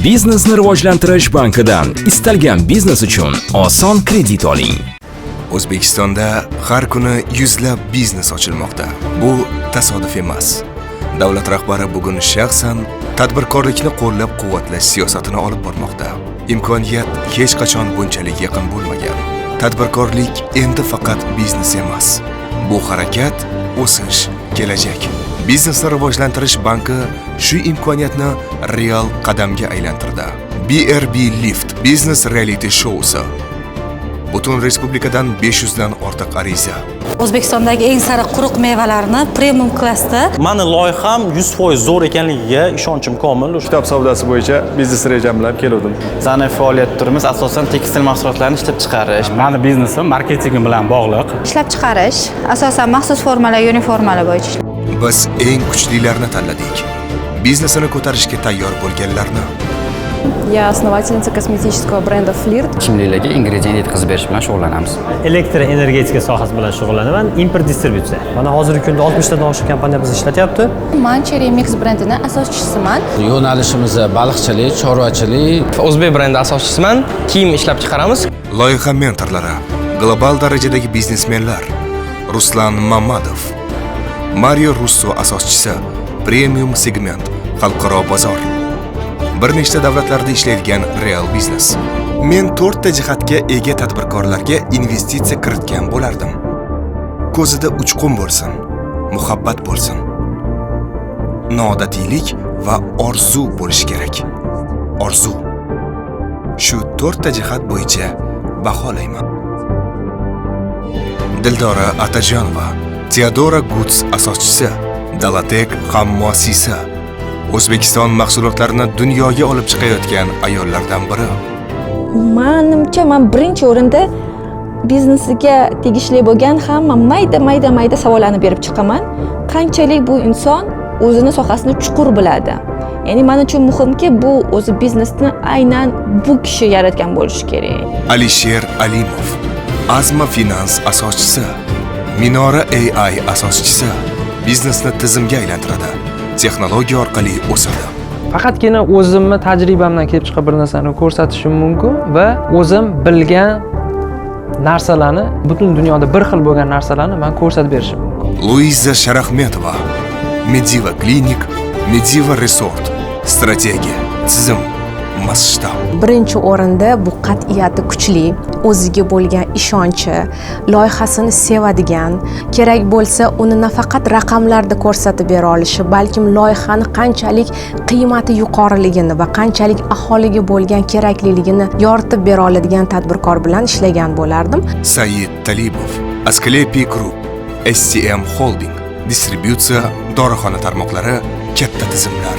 Biznesni rivojlantirish bankidan istalgan biznes uchun oson kredit oling. O'zbekistonda har kuni yuzlab biznes ochilmoqda. Bu tasodif emas. Davlat rahbari bugun shaxsan tadbirkorlikni qo'llab-quvvatlash siyosatini olib bormoqda. Imkoniyat hech qachon bunchalik yaqin bo'lmagan. Tadbirkorlik endi faqat biznes emas. Bu harakat, o'sish, kelajak. Biznesni rivojlantirish banki shu imkoniyatni real qadamga aylantirdi. BRB Lift biznes reality shousi. Butun respublikadan 500 dan ortiq ariza. O'zbekistondagi eng sariq quruq mevalarni premium klassda. Mani loyiham 100% zo'r ekanligiga ishonchim komil. Kitob savdosi bo'yicha biznes rejam bilan keluvdim. Bizani faoliyat turimiz asosan tekstil mahsulotlarini ishlab chiqarish. Mani biznesim marketing bilan bog'liq. Ishlab chiqarish, asosan maxsus formalar, uniformalar bo'yicha. Biz eng kuchlilarni tanladik. Biznesini ko'tarishga tayyor bo'lganlarni. Я основательница косметического бренда «Флирт». Ichimliklarga ingredient yetkazib berish bilan shug'ullanamiz. Elektr energetika sohasi bilan shug'ullanaman, import distributsiya. Mana hozirgi kunda 60 tadan oshiq kompaniya bizni ishlatyapti. Man Cherry Mix brendini asoschisiman. Yo'nalishimiz baliqchilik, chorvachilik. O'zbek brendi asoschisiman, kiyim ishlab chiqaramiz. Loyiha mentorlari global darajadagi biznesmenlar Ruslan Mamadov, Mario Russo asoschisi, premium segment, xalqaro bozor. Bir nechta davlatlarda ishlaydigan real biznes. Men to'rtta jihatga ega tadbirkorlarga investitsiya kiritgan bo'lardim. Ko'zida uchqun bo'lsin, muhabbat bo'lsin. Noodatiylik va orzu bo'lishi kerak. Orzu. Shu to'rtta jihat bo'yicha baholayman. Dildora Atajonova, Teodora Goods asoschisi, Dalatek ham muassisi. O'zbekiston mahsulotlarini dunyoga olib chiqayotgan ayollardan biri. Manimcha, man birinchi o'rinda biznesiga tegishli bo'lgan hamma mayda mayda mayda savollarni berib chiqaman. Qanchalik bu inson o'zini sohasini chuqur biladi. Ya'ni men uchun muhimki, bu o'zi biznesni aynan bu kishi yaratgan bo'lishi kerak. Alisher Alimov, Azma Finance asoschisi, Minora AI asoschisi, biznesni tizimga aylantiradi, texnologiya orqali o'sadi. Faqatgina o'zimni tajribamdan kelib chiqib bir narsani ko'rsatishim mumkin va o'zim bilgan narsalarni, butun dunyoda bir xil bo'lgan narsalarni men ko'rsatib berishim mumkin. Luiza Sharaxmetova, Mediva Clinic, Mediva Resort, strategiya, tizim, masshtab. Birinchi o'rinda bu qat'iyati kuchli, o'ziga bo'lgan ishonchi, loyihasini sevadigan, kerak bo'lsa uni nafaqat raqamlarda ko'rsatib bera olishi, balkim loyihani qanchalik qiymati yuqoriligini va qanchalik aholiga bo'lgan kerakliligini yoritib bera oladigan tadbirkor bilan ishlagan bo'lardim. Said Talibov, Asklepiy Group, STM Holding, distributsiya, dorixona tarmoqlari, katta tizimlar.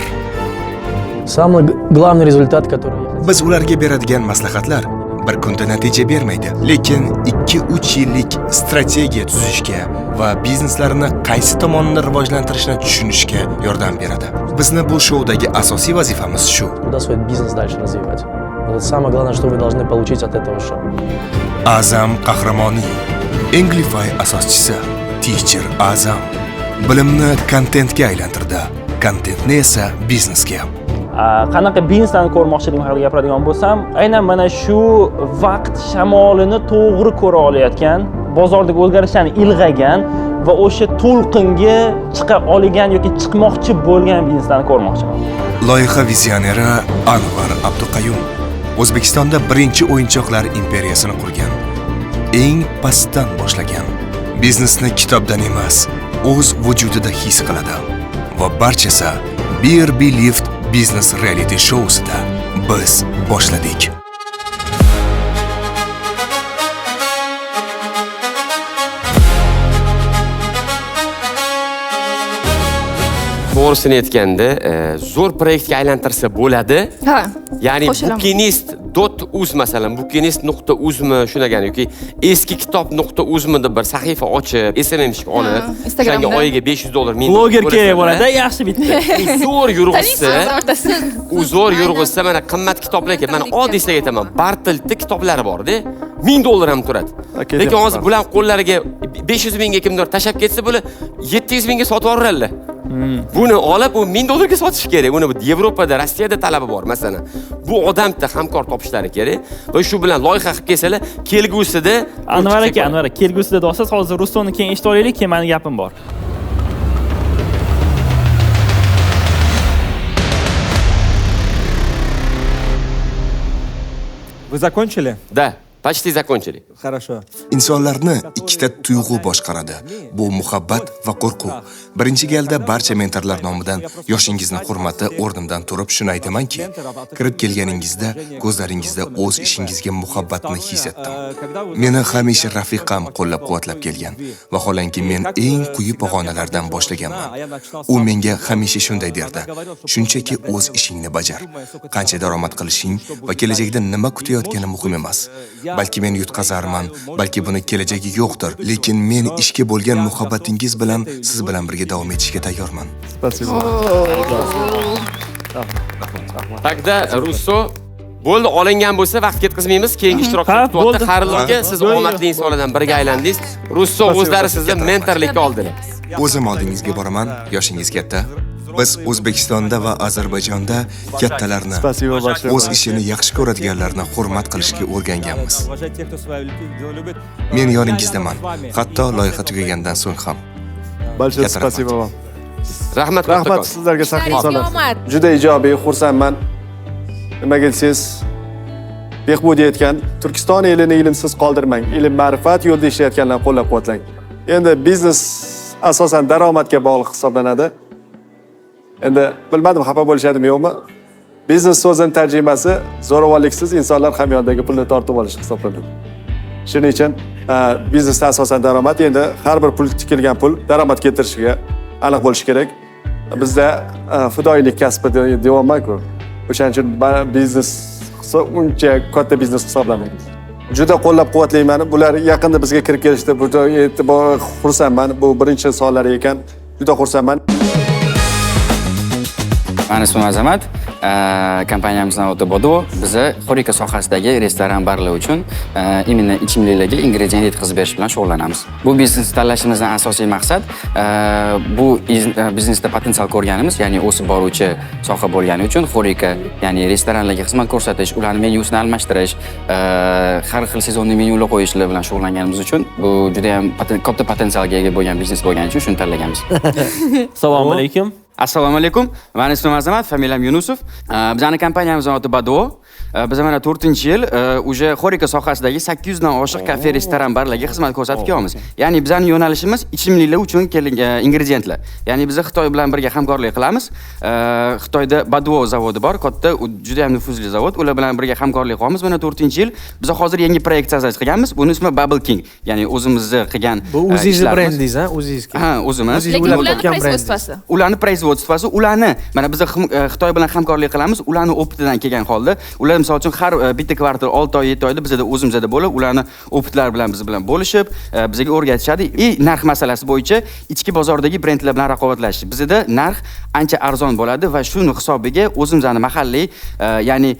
Самый главный результат, который я Biz ularga beradigan maslahatlar bir kunda natija bermaydi, lekin 2-3 yillik strategiya tuzishga va bizneslarini qaysi tomonini rivojlantirishni tushunishga yordam beradi. Bizni bu shoudagi asosiy vazifamiz shu. Куда свой бизнес дальше развивать. Вот это самое главное, что вы должны получить от этого шоу. Azam Qahramoniy, Englify asoschisi, Teacher Azam. Bilimni kontentga aylantirdi, kontentni esa biznesga. Qanaqa bizneslarni ko'rmoqchiligim haqida gapiradigan bo'lsam, aynan mana shu vaqt shamolini to'g'ri ko'ra olayotgan, bozordagi o'zgarishlarni ilg'agan va o'sha to'lqinga chiqa olgan yoki chiqmoqchi bo'lgan bizneslarni ko'rmoqchiman. Loyiha vizioneri Anvar Abduqayum O'zbekistonda birinchi o'yinchoqlar imperiyasini qurgan. Eng pastdan boshlagan. Biznesni kitobdan emas, o'z vujudida his qiladi. Va barchasi BRB Lift Business Reality Showsida biz boshladik. To'g'risini aytganda, zo'r proyektga aylantirsa bo'ladi. Ha. Ya'ni Qo'shilaman. Bukinist.uz masalan, bukinist.uzmi shunaqa yoki eski kitob.uzmi deb bir sahifa ochib, SMMshik olib, Instagramda. o'shanga oyiga $500 ming Bloger to'lasalar, kerak bo'ladi, yaxshi bitta. U zo'r yurg'izsa, Taniysiz. u zo'r yurg'izsa, mana qimmat kitoblar keladi. Mana oddiy sizlarga aytaman, Barteltni kitoblari bor-da, $1000 ham turadi. Lekin hozir bular qo'llariga 500 mingga kimdir tashlab ketsa, bular 700 mingga sotib yuboradilar. Buni olib u 1000 dollarga sotish kerak. Uni Yevropada, Rossiyada talabi bor masalan. Bu odamda hamkor topishlari kerak va shu bilan loyiha qilib kelsalar, kelgusida Anvar aka, Anvar aka, kelgusida deyapsiz. Hozir Russoni keyin eshitib olaylik, keyin meni gapim bor. Вы закончили? Да. Почти закончили. Хорошо. Insonlarni ikkita tuyg'u boshqaradi. Bu muhabbat va qo'rquv. Birinchi galda barcha mentorlar nomidan yoshingizni hurmati o'rnimdan turib shuni aytamanki, kirib kelganingizda ko'zlaringizda o'z ishingizga muhabbatni his etdim. Meni hamisha rafiqam qo'llab-quvvatlab kelgan. Vaholanki men eng quyi pog'onalardan boshlaganman. U menga hamisha shunday derdi: shunchaki o'z ishingni bajar. Qancha daromad qilishing va kelajakda nima kutayotgani muhim emas. Balki men yutqazarman, balki buni kelajagi yo'qdir, lekin men ishga bo'lgan muhabbatingiz bilan siz bilan birga davom etishga tayyorman. Спасибо. Тогда Russo bo'ldi, olingan bo'lsa vaqt ketkazmaymiz, keyingi ishtirokchi kutyapti. Xarillo aka, siz omadli insonlardan biriga aylandingiz. Russo o'zlari sizni mentorlikka oldilar. O'zim oldingizga boraman, yoshingiz katta. Biz O'zbekistonda va Ozarbayjonda kattalarni, o'z ishini yaxshi ko'radiganlarni hurmat qilishga o'rganganmiz. Men yoningizdaman, hatto loyiha tugagandan so'ng ham. Большое спасибо вам. Rahmat, rahmat sizlarga, saxiy insonlar. Juda ijobiy, xursandman. Nimaga desangiz, Behbudiy aytgan, Turkiston elini ilmsiz qoldirmang, ilm ma'rifat yo'lida ishlayotganlarni qo'llab-quvvatlang. Endi biznes asosan daromadga bog'liq hisoblanadi. Endi bilmadim xafa bo'lishadimi yo'qmi? Biznes so'zining tarjimasi zo'ravonliksiz insonlar hamyondagi pulni tortib olish hisoblanadi. Shuning uchun biznesda asosan daromad, endi har bir pul tikilgan pul daromad keltirishiga aniq bo'lishi kerak. Bizda fidoyilik kasbi deyapman-ku. O'shaning uchun biznes uncha katta biznes hisoblanmaydi. Juda qo'llab-quvvatlayman. Bular yaqinda bizga kirib kelishdi. Bu e'tibor xursandman. Bu birinchi sonlari ekan. Juda xursandman. Mani ismim Azamat. Kompaniyamizning oti Boduo. Biza Xorika sohasidagi restoran barlar uchun именно ichimliklarga ingredient yetkazib berish bilan shug'ullanamiz. Bu biznes tanlashimizdan asosiy maqsad bu biznesda potensial ko'rganimiz, ya'ni o'sib boruvchi soha bo'lgani uchun Xorika, ya'ni restoranlarga xizmat ko'rsatish, ularning menyusini almashtirish, har xil sezonli menyular qo'yishlar bilan shug'ullanganimiz uchun bu juda ham katta potensialga ega bo'lgan biznes bo'lgani uchun shuni tanlaganmiz. Assalomu alaykum. Assalomu alaykum. Mani ismim Azamat, familiyam Yunusov. Bizning kompaniyamizning oti Baduo. Biz mana 4-yil уже Xorika sohasidagi 800 dan oshiq kafe, restoran, barlarga xizmat ko'rsatib kelyapmiz. Ya'ni bizning yo'nalishimiz ichimliklar uchun kelingan ingrediyentlar. Ya'ni biz Xitoy bilan birga hamkorlik qilamiz. Xitoyda Baduo zavodi bor, katta, juda ham nufuzli zavod. Ular bilan birga hamkorlik qilamiz. Mana 4-yil biz hozir yangi proyekt sozash qilganmiz. Buni ismi Bubble King. Ya'ni o'zimizni qilgan. Bu o'zingizni brendingiz, ha? O'zingizga. Ha, o'zimiz. Lekin ularning производствоsi. Ularning производствоsi, ularni mana biz Xitoy bilan hamkorlik qilamiz, ularni optidan kelgan holda, ular misol uchun har bitta kvartal 6 oy, 7 oyda bizda o'zimizda bo'lib, ularni optlar bilan biz bilan bo'lishib, bizga o'rgatishadi. И narx masalasi bo'yicha ichki bozordagi brendlar bilan raqobatlashish. Bizda narx ancha arzon bo'ladi va shuni hisobiga o'zimizni mahalliy, ya'ni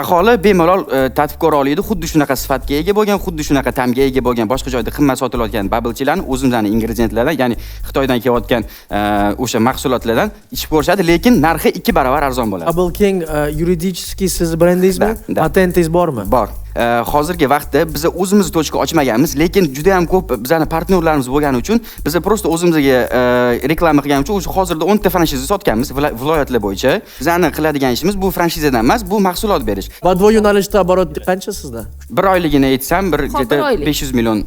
aholi bemalol tatib ko'ra oladi. Xuddi shunaqa sifatga ega bo'lgan, xuddi shunaqa ta'mga ega bo'lgan, boshqa joyda qimmat sotilayotgan bubble tea'larni o'zimizni ingrediyentlardan, ya'ni Xitoydan kelayotgan o'sha mahsulotlardan ichib ko'rishadi, lekin narxi 2 barobar arzon bo'ladi. Bubble King yuridически siz brendingizmi? Patentingiz bormi? Bor. Hozirgi vaqtda biz o'zimiz tochka ochmaganmiz, lekin juda ham ko'p bizning partnyorlarimiz bo'lgani uchun biz просто o'zimizga reklama qilgani uchun o'sha hozirda 10 ta franshiza sotganmiz viloyatlar bo'yicha. Bizning qiladigan ishimiz bu franshizadan emas, bu mahsulot berish. Badvo yo'nalishda оборот qancha sizda? Bir oyligini aytsam, bir 500 million.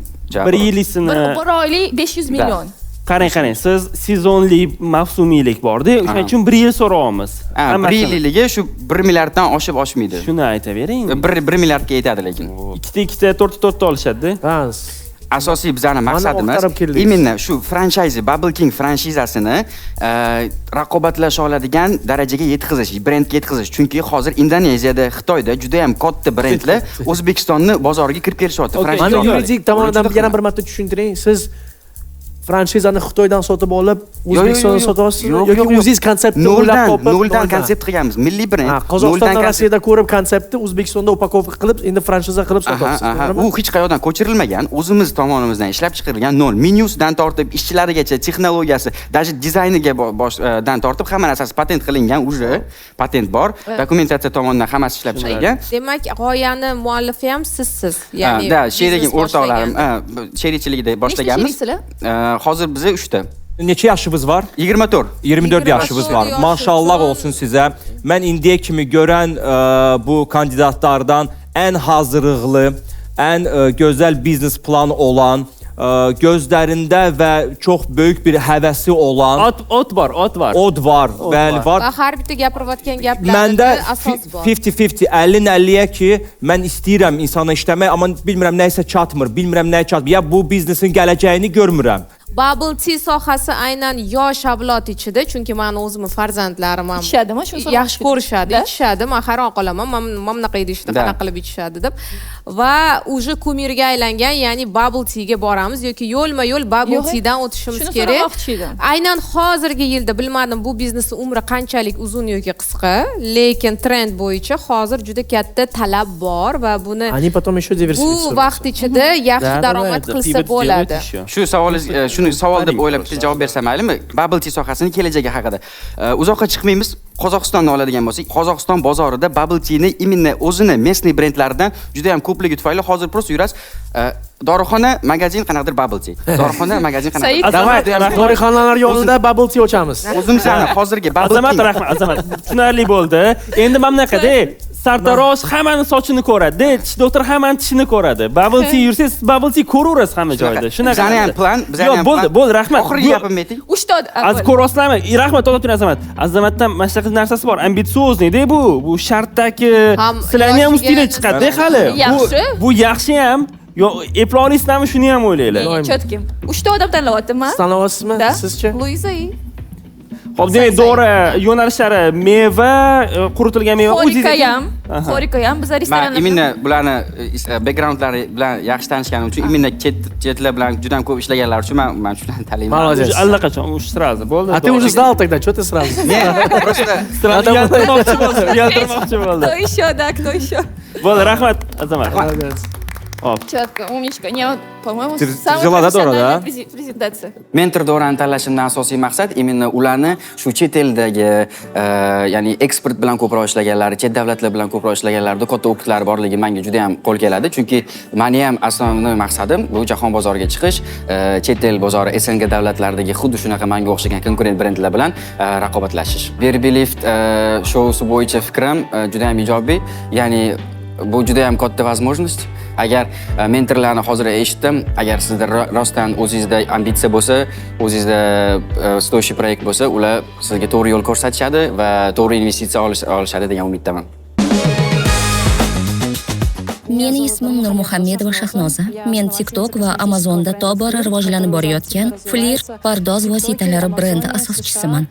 Bir yillisini. Bir oylik 500 million. Qarang, qarang, siz sezonli, mavsumiylik bor-da, o'shaning uchun 1 yil so'rayapmiz. Ha, 1 yillikligi shu 1 milliarddan oshib oshmaydi. Shuni aytavering. 1 milliardga yetadi lekin. Ikkita ikkita, to'rtta to'rtta olishadi-da. Ha. Asosiy bizning maqsadimiz именно shu franchayzi Bubble King franshizasini raqobatlasha oladigan darajaga yetkazish, brendga yetkazish. Chunki hozir Indoneziyada, Xitoyda juda ham katta brendlar O'zbekistonni bozoriga kirib kelishyapti. Mana yuridik tomonidan yana bir marta tushuntiring. Siz Franshizani Xitoydan sotib olib, O'zbekistonda sotyapsizmi yoki o'zingiz konseptni o'ylab topib, noldan konsept qilganmiz. Milliy brend. Qozog'istondan Rossiyada ko'rib konseptni O'zbekistonda upakovka qilib, endi franshiza qilib sotyapsiz. U hech qayerdan ko'chirilmagan, o'zimiz tomonimizdan ishlab chiqarilgan nol. Menyusidan tortib, ishchilarigacha, texnologiyasi, даже dizayniga dan tortib hamma narsasi patent qilingan, уже patent bor. Dokumentatsiya tomonidan hammasi ishlab chiqilgan. Demak, g'oyani muallifi ham sizsiz. Ya'ni da, sherigim, o'rtoqlarim, sherikchilikda boshlaganmiz. Hozir biza 3 ta. Neçə yaşınız var? 24. 24 yaşınız var. Maşallah olsun sizə. Mən indiyə kimi görən bu kandidatlardan ən hazırlıqlı, ən gözəl biznes planı olan, gözlərində və çox böyük bir həvəsi olan... Ot var, ot var. Od var, bəli var. Va har bitta gapirayotgan gaplarida Məndə asos bor. 50-50, 50-50-yə ki, mən istəyirəm insana işləmək, amma bilmirəm nəyisə çatmır, bilmirəm nəyə çatmır. Ya bu biznesin gələcəyini görmürəm. Bubble tea sohasi aynan yosh avlod ichida, chunki meni o'zimni farzandlarim ham ichishadimi? Shuni yaxshi ko'rishadi, ichishadi. Men hayron qolaman, mana bunaqa idishda qanaqa qilib ichishadi deb. Va уже kumirga aylangan, ya'ni bubble tea'ga boramiz yoki yo'lma-yo'l bubble tea'dan o'tishimiz kerak. Aynan hozirgi yilda bilmadim bu biznesning umri qanchalik uzun yoki qisqa, lekin trend bo'yicha hozir juda katta talab bor va buni Они потом еще bu vaqt ichida yaxshi daromad qilsa bo'ladi. Shu savolingiz, shuni savol deb o'ylab bitta javob bersam maylimi? Bubble tea sohasining kelajagi haqida. Uzoqqa chiqmaymiz. Qozog'istonni oladigan bo'lsak, Qozog'iston bozorida bubble tea'ni именно o'zini местный brendlaridan juda ham ko'pligi tufayli hozir просто yurasiz, dorixona, magazin qanaqadir bubble tea. Dorixona, magazin qanaqadir. Давай, dorixonalar yonida bubble tea ochamiz. O'zimizni hozirgi bubble tea. Azamat, rahmat, Azamat. Tushunarli bo'ldi. Endi mana bunaqada sartarosh hammani sochini ko'radi, tish doktor hammani tishini ko'radi. Bubble tea yursangiz, bubble tea ko'raverasiz hamma joyda. Shunaqa. Bizani ham plan, bizani ham. Bo'ldi, bo'ldi, rahmat. Oxirgi gapimni ayting. 3 ta. Az ko'rasizlarmi? Rahmat, to'xtab turing Azamat. Azamatdan mana shunaqa narsasi bor, ambitsiozniyda bu. Bu shartdagi sizlarni ham ustinglar chiqadi hali. Yaxshi. Bu yaxshi ham. Yo, epla olasizlarmi, shuni ham o'ylanglar. Четкий. 3 ta odam tanlayaptim, ha? Tanlayapsizmi? Sizchi? Luiza. Xo'p, demak, to'g'ri yo'nalishlari meva, quritilgan meva, Xorika ham, xorika ham biz restoranlarda. Men именно bularni backgroundlari bilan yaxshi tanishganim uchun, именно chetlar bilan juda ham ko'p ishlaganlar uchun men shularni tanlayman. Молодец. Allaqachon uch сразу bo'ldi. А ты уже знал тогда, что ты сразу? Не, просто uyaltirmoqchi bo'ldi. Кто еще, да, кто еще? Bo'ldi, rahmat, Azamat. Молодец. Четко, умничка. Не, по-моему, самая профессиональная презентация. Mentor Dorani tanlashimdan asosiy maqsad именно ularni shu chet eldagi, ya'ni eksport bilan ko'proq ishlaganlari, chet davlatlar bilan ko'proq ishlaganlarida katta опытлari borligi menga juda ham qo'l keladi. Chunki meni ham asosiy maqsadim bu jahon bozoriga chiqish, chet el bozori, SNG davlatlaridagi xuddi shunaqa menga o'xshagan konkurent brendlar bilan raqobatlashish. Berbilift shousi bo'yicha fikrim juda ham ijobiy, ya'ni bu juda ham katta возможность. Agar mentorlarni hozir eshitdim, agar sizda rostdan o'zingizda ambitsiya bo'lsa, o'zingizda стоящий proyekt bo'lsa, ular sizga to'g'ri yo'l ko'rsatishadi va to'g'ri investitsiya olishadi degan umiddaman. Meni ismim Nurmuhammedova Shahnoza. Men TikTok va Amazonda tobora rivojlanib borayotgan Flirt pardoz vositalari brendi asoschisiman.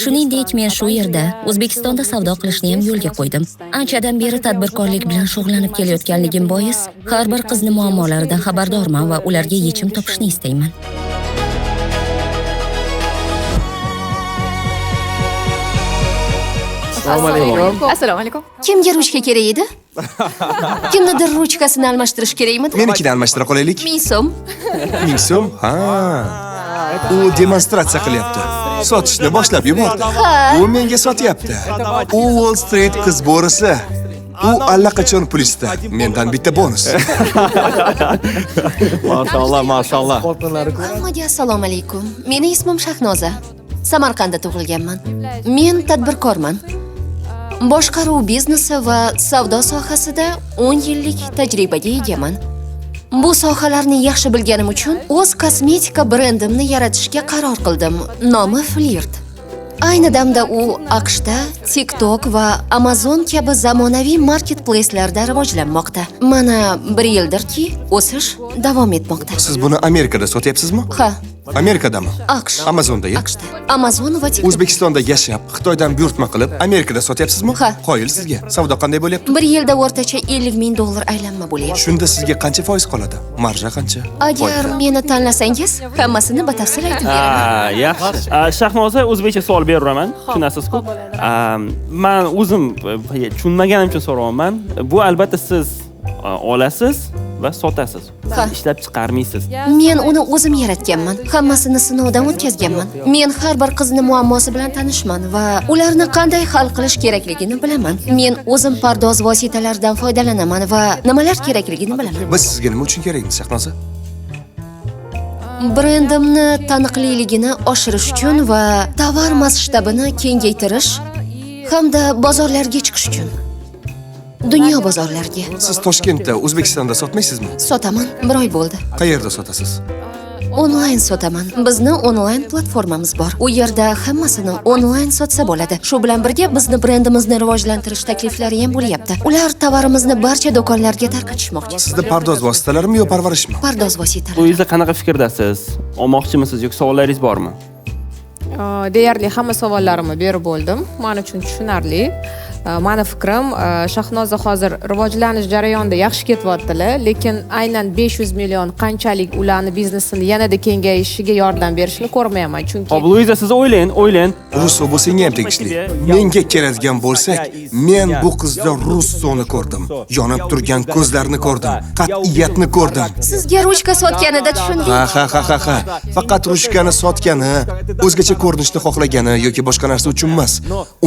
Shuningdek, men shu yerda O'zbekistonda savdo qilishni ham yo'lga qo'ydim. Anchadan beri tadbirkorlik bilan shug'ullanib kelayotganligim bois, har bir qizni muammolaridan xabardorman va ularga yechim topishni istayman. Assalomu alaykum. Assalomu alaykum. Kimga ruchka kerak edi? Kimnidir ruchkasini almashtirish kerakmidi? Menikini almashtira qolaylik. 1000 so'm. 1000 so'm? Ha. U demonstratsiya qilyapti. Sotishni boshlab yubordi. U menga sotyapti. U Wall Street qiz bo'risi. U allaqachon plyusda. Mendan bitta bonus. Mashallah, mashallah. Hammaga assalomu alaykum. Meni ismim Shahnoza. Samarqandda tug'ilganman. Men tadbirkorman. Boshqaruv biznesi va savdo sohasida 10 yillik tajribaga egaman. Bu sohalarni yaxshi bilganim uchun o'z kosmetika brendimni yaratishga qaror qildim. Nomi Flirt. Ayni damda u AQShda TikTok va Amazon kabi zamonaviy marketplacelarda rivojlanmoqda. Mana bir yildirki, o'sish davom etmoqda. Siz buni Amerikada sotyapsizmi? Ha, Amerikadami? AQSh. Amazonda, ya? AQShda. Amazon va TikTok. O'zbekistonda yashab, Xitoydan buyurtma qilib, Amerikada sotyapsizmi? Ha. Qoyil sizga. Savdo qanday bo'lyapti? Bir yilda o'rtacha $50,000 aylanma bo'lyapti. Shunda sizga qancha foiz qoladi? Marja qancha? Agar meni tanlasangiz, hammasini batafsil aytib beraman. Ha, yaxshi. Shahnoza, o'zbekcha savol beraman. Tushunasiz-ku. Men o'zim tushunmaganim uchun so'rayapman. Bu albatta siz olasiz va sotasiz. Ha. Ishlab chiqarmaysiz. Men uni o'zim yaratganman. Hammasini sinovdan o'tkazganman. Men har bir qizni muammosi bilan tanishman va ularni qanday hal qilish kerakligini bilaman. Men o'zim pardoz vositalaridan foydalanaman va nimalar kerakligini bilaman. Biz sizga nima uchun kerakmiz, Shahnoza? Brendimni taniqliligini oshirish uchun va tovar masshtabini kengaytirish hamda bozorlarga chiqish uchun. Dunyo bozorlariga. Siz Toshkentda, O'zbekistonda sotmaysizmi? Sotaman, bir oy bo'ldi. Qayerda sotasiz? Onlayn sotaman. Bizni onlayn platformamiz bor. U yerda hammasini onlayn sotsa bo'ladi. Shu bilan birga bizni brendimizni rivojlantirish takliflari ham bo'lyapti. Ular tovarimizni barcha do'konlarga tarqatishmoqchi. Sizda pardoz vositalarimi yo parvarishmi? Pardoz vositalari. O'zingizda qanaqa fikrdasiz? Olmoqchimisiz yoki savollaringiz bormi? Deyarli hamma savollarimni berib bo'ldim. Men uchun tushunarli. Mani fikrim, Shahnoza hozir rivojlanish jarayonida yaxshi ketyaptilar, lekin aynan 500 million qanchalik ularni biznesini yanada kengayishiga yordam berishini ko'rmayapman, chunki Xo'p, Luiza, siz o'ylang, o'ylang. Russo bu senga ham tegishli. Menga keladigan bo'lsak, men bu qizda Russoni ko'rdim. Yonib turgan ko'zlarini ko'rdim, qat'iyatni ko'rdim. Sizga ruchka sotganida tushundik. Ha ha ha ha ha. Faqat ruchkani sotgani, o'zgacha ko'rinishni xohlagani yoki boshqa narsa uchun emas.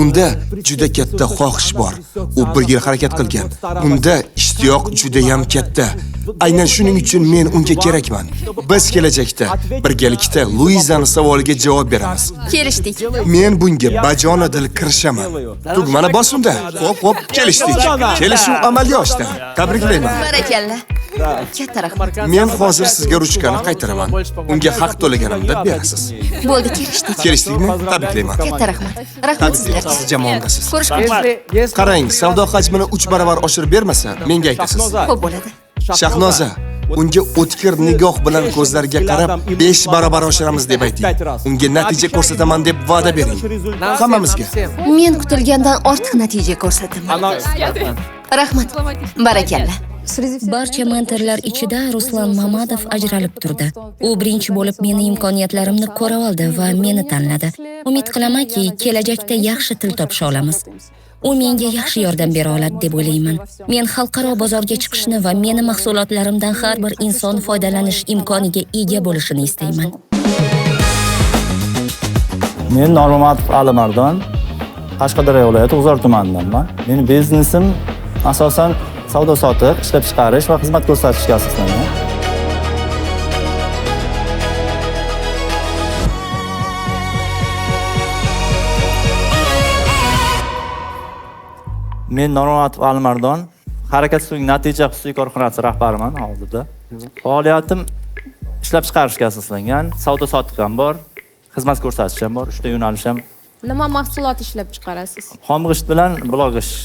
Unda juda katta xohish bor. U bir yil harakat qilgan. Unda ishtiyoq juda ham katta. Aynan shuning uchun men unga kerakman. Biz kelajakda birgalikda Luizani savoliga javob beramiz. Kelishdik. Men bunga bajonidil kirishaman. Tugmani bos unda. Xo'p, xo'p, kelishdik. Kelishuv amalga oshdi. Tabriklayman. Barakalla. Katta rahmat. Men hozir sizga ruchkani qaytaraman. Unga haq to'laganimda berasiz. Bo'ldi, kelishdik. Kelishdikmi? Tabriklayman. Katta rahmat. Rahmat sizlarga. Siz jamoamdasiz. Ko'rishguncha. Qarang, savdo hajmini 3 barobar oshirib bermasa, menga aytasiz. Xo'p bo'ladi. Shahnoza, unga o'tkir nigoh bilan ko'zlariga qarab 5 barobar oshiramiz deb ayting. Unga natija ko'rsataman deb va'da bering. Hammamizga. Men kutilgandan ortiq natija ko'rsataman. Rahmat. Barakalla. Barcha mentorlar ichida Ruslan Mamadov ajralib turdi. U birinchi bo'lib meni imkoniyatlarimni ko'ra oldi va meni tanladi. Umid qilamanki, kelajakda yaxshi til topisha olamiz. U menga yaxshi yordam bera oladi deb o'ylayman. Men xalqaro bozorga chiqishni va meni mahsulotlarimdan har bir inson foydalanish imkoniga ega bo'lishini istayman. Men Normatov Alimardon, Qashqadaryo viloyati G'uzor tumanidanman. Meni biznesim asosan savdo-sotiq, ishlab chiqarish va xizmat ko'rsatishga asoslangan. Men Normatov Alimardon, Harakat So'ng Natija xususiy korxonasi rahbariman hozirda. Faoliyatim ishlab chiqarishga asoslangan, savdo-sotiq ham bor, xizmat ko'rsatish ham bor, 3 ta yo'nalish ham. Nima mahsulot ishlab chiqarasiz? Xom g'isht bilan buloq g'isht.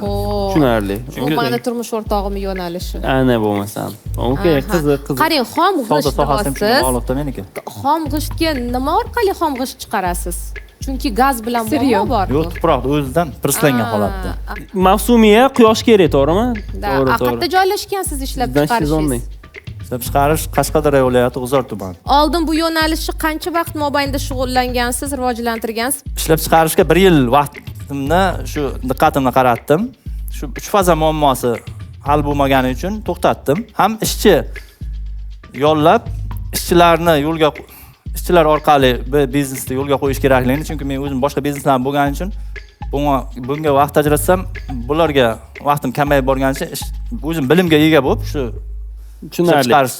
Tushunarli. Bu meni turmush o'rtog'im yo'nalishi. Ana bo'lmasam. Okey, qiziq, qiziq. Qarang, xom Savdo g'isht sohasi ham shunga deyapsiz. bog'liqda meniki. Xom g'ishtga nima orqali xom g'isht chiqarasiz? Chunki gaz bilan muammo bor. Yo'q, tuproqni o'zidan preslangan holatda. Mavsumiya quyosh kerak, to'g'rimi? To'g'ri, to'g'ri. Qayerda joylashgansiz ishlab chiqarishingiz? Ishlab chiqarish Qashqadaryo viloyati G'uzor tumani. Oldin bu yo'nalishni qancha vaqt mobaynida shug'ullangansiz, rivojlantirgansiz? Ishlab chiqarishga 1 yil vaqtimni shu diqqatimni qaratdim. Shu 3 faza muammosi hal bo'lmagani uchun to'xtatdim. Ham ishchi yollab, ishchilarni yo'lga ishchilar orqali bir biznesni yo'lga qo'yish kerakligini, chunki men o'zim boshqa bizneslarim bo'lgani uchun bunga vaqt ajratsam, bularga vaqtim kamayib borganicha o'zim bilimga ega bo'lib shu Tushunarli. chiqarish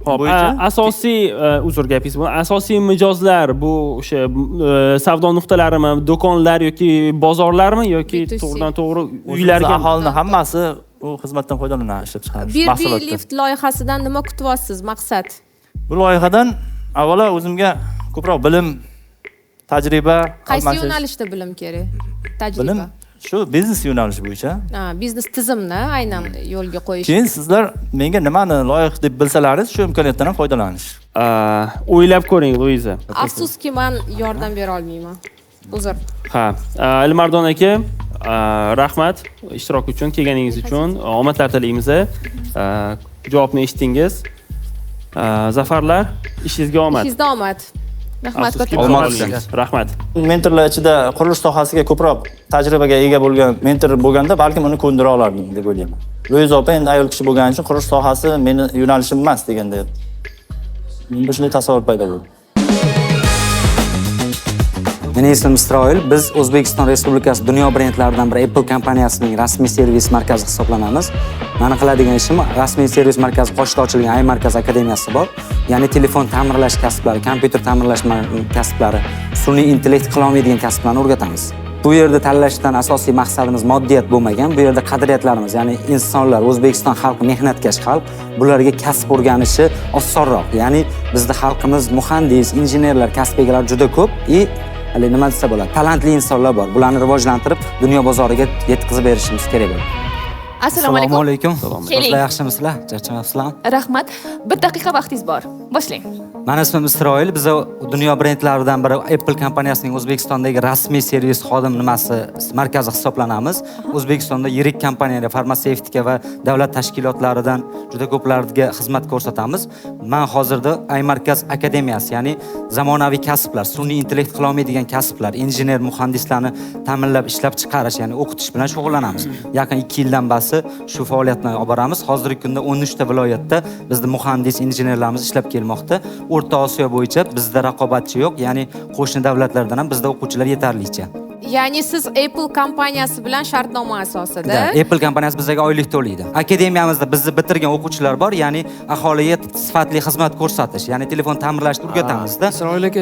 bo'yicha. Asosiy uzr gapingiz bu. Asosiy mijozlar bu o'sha savdo nuqtalarimi, do'konlar yoki bozorlarmi yoki to'g'ridan to'g'ri uylarga? Aholini hammasi u xizmatdan foydalanadi, ishlab chiqarish mahsulotdan. Lift loyihasidan nima kutyapsiz, maqsad? Bu loyihadan avvalo o'zimga ko'proq bilim, tajriba Qaysi almashish. yo'nalishda bilim kerak? Tajriba. Bilim Shu biznes yo'nalishi bo'yicha. Ha, biznes tizimni aynan yo'lga qo'yish. Keyin sizlar menga nimani loyiq deb bilsalaringiz, shu imkoniyatdan ham foydalanish. O'ylab ko'ring, Luiza. Afsuski, men yordam bera olmayman. Uzr. Ha, Alimardon aka, rahmat ishtirok uchun, kelganingiz uchun. Omadlar tilaymiz. Javobni eshitdingiz. Zafarlar, ishingizga omad. Ishingizda omad. Rahmat. Rahmat. Mentorlar ichida qurilish sohasiga ko'proq tajribaga ega bo'lgan mentor bo'lganda balkim uni ko'ndira olardim deb o'ylayman. Luiza opa endi ayol kishi bo'lgani uchun qurilish sohasi meni yo'nalishim emas deganda menda shunday tasavvur paydo bo'ldi. Meni ismim Isroil. Biz O'zbekiston Respublikasi dunyo brendlaridan biri Apple kompaniyasining rasmiy servis markazi hisoblanamiz. Meni qiladigan ishim rasmiy servis markazi qoshida ochilgan iMarkaz akademiyasi bor. Ya'ni telefon ta'mirlash kasblari, kompyuter ta'mirlash kasblari, sun'iy intellekt qila olmaydigan kasblarni o'rgatamiz. Bu yerda tanlashdan asosiy maqsadimiz moddiyat bo'lmagan. Bu yerda qadriyatlarimiz, ya'ni insonlar, O'zbekiston xalqi mehnatkash xalq, bularga kasb o'rganishi osonroq. Ya'ni bizda xalqimiz muhandis, injenerlar, kasb egalari juda ko'p i hali nima desa bo'ladi, talantli insonlar bor. Bularni rivojlantirib, dunyo bozoriga yetkazib berishimiz kerak bo'ladi. Assalomu alaykum. Alaykum. Keling. Sizlar yaxshimisizlar? Charchamayapsizlarmi? Rahmat. Bir daqiqa vaqtingiz bor. Boshlang. Meni ismim Isroil. Biz dunyo brendlaridan biri Apple kompaniyasining O'zbekistondagi rasmiy servis xodim nimasi markazi hisoblanamiz. O'zbekistonda yirik kompaniyalar, farmatsevtika va davlat tashkilotlaridan juda ko'plarga xizmat ko'rsatamiz. Men hozirda iMarkaz akademiyasi, ya'ni zamonaviy kasblar, sun'iy intellekt qila olmaydigan kasblar, injener, muhandislarni ta'minlab ishlab chiqarish, ya'ni o'qitish bilan shug'ullanamiz. Yaqin 2 yildan beri shu faoliyatni olib boramiz. Hozirgi kunda 13 ta viloyatda bizda muhandis, injenerlarimiz ishlab kelmoqda. O'rta Osiyo bo'yicha bizda raqobatchi yo'q, ya'ni qo'shni davlatlardan ham bizda o'quvchilar yetarlicha. Ya'ni siz Apple kompaniyasi bilan shartnoma asosida? Da, Apple kompaniyasi bizga oylik to'laydi. Akademiyamizda bizni bitirgan o'quvchilar bor, ya'ni aholiga sifatli xizmat ko'rsatish, ya'ni telefon ta'mirlashni o'rgatamizda.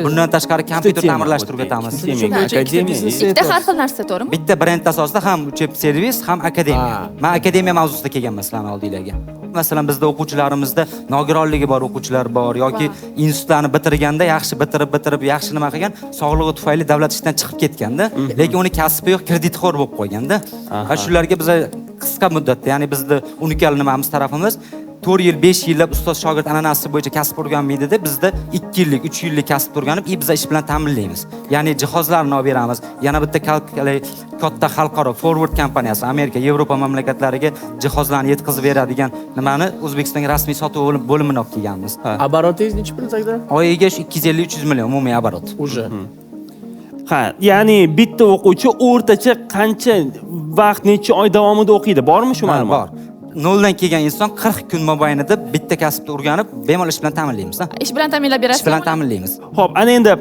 Bundan tashqari kompyuter ta'mirlashni o'rgatamiz. Ikkita har xil narsa, to'g'rimi? Bitta brend asosida ham ucheb servis, ham akademiya. Men akademiya mavzusida kelganman sizlarning oldingizga. Masalan, bizda o'quvchilarimizda nogironligi bor o'quvchilar bor yoki institutlarni bitirganda yaxshi bitirib yaxshi nima qilgan, sog'lig'i tufayli davlat ishidan chiqib ketganda, lekin uni kasbi yo'q, kreditxo'r bo'lib qolganda. Va shularga biz qisqa muddatda, ya'ni bizni unikal nimamiz tarafimiz 4 yil, 5 yillab ustoz shogird an'anasi bo'yicha kasb o'rganmaydi-da, bizda 2 yillik, 3 yillik kasb o'rganib, biz ish bilan ta'minlaymiz. Ya'ni jihozlarni olib beramiz. Yana bitta katta xalqaro Forward kompaniyasi Amerika, Yevropa mamlakatlariga jihozlarni yetkazib beradigan nimani O'zbekistonga rasmiy sotuv bo'limini olib kelganmiz. Обороtingiz necha pul tagda? Oyiga 250-300 million umumiy оборот. Уже. Ha, ya'ni bitta o'quvchi o'rtacha qancha vaqt, necha oy davomida o'qiydi? Bormi shu ma'lumot? Bor. Noldan kelgan inson 40 kun mobaynida bitta kasbni o'rganib, bemalol ish bilan ta'minlaymiz. Ish bilan ta'minlab berasiz? Ish bilan ta'minlaymiz. Xo'p, ana endi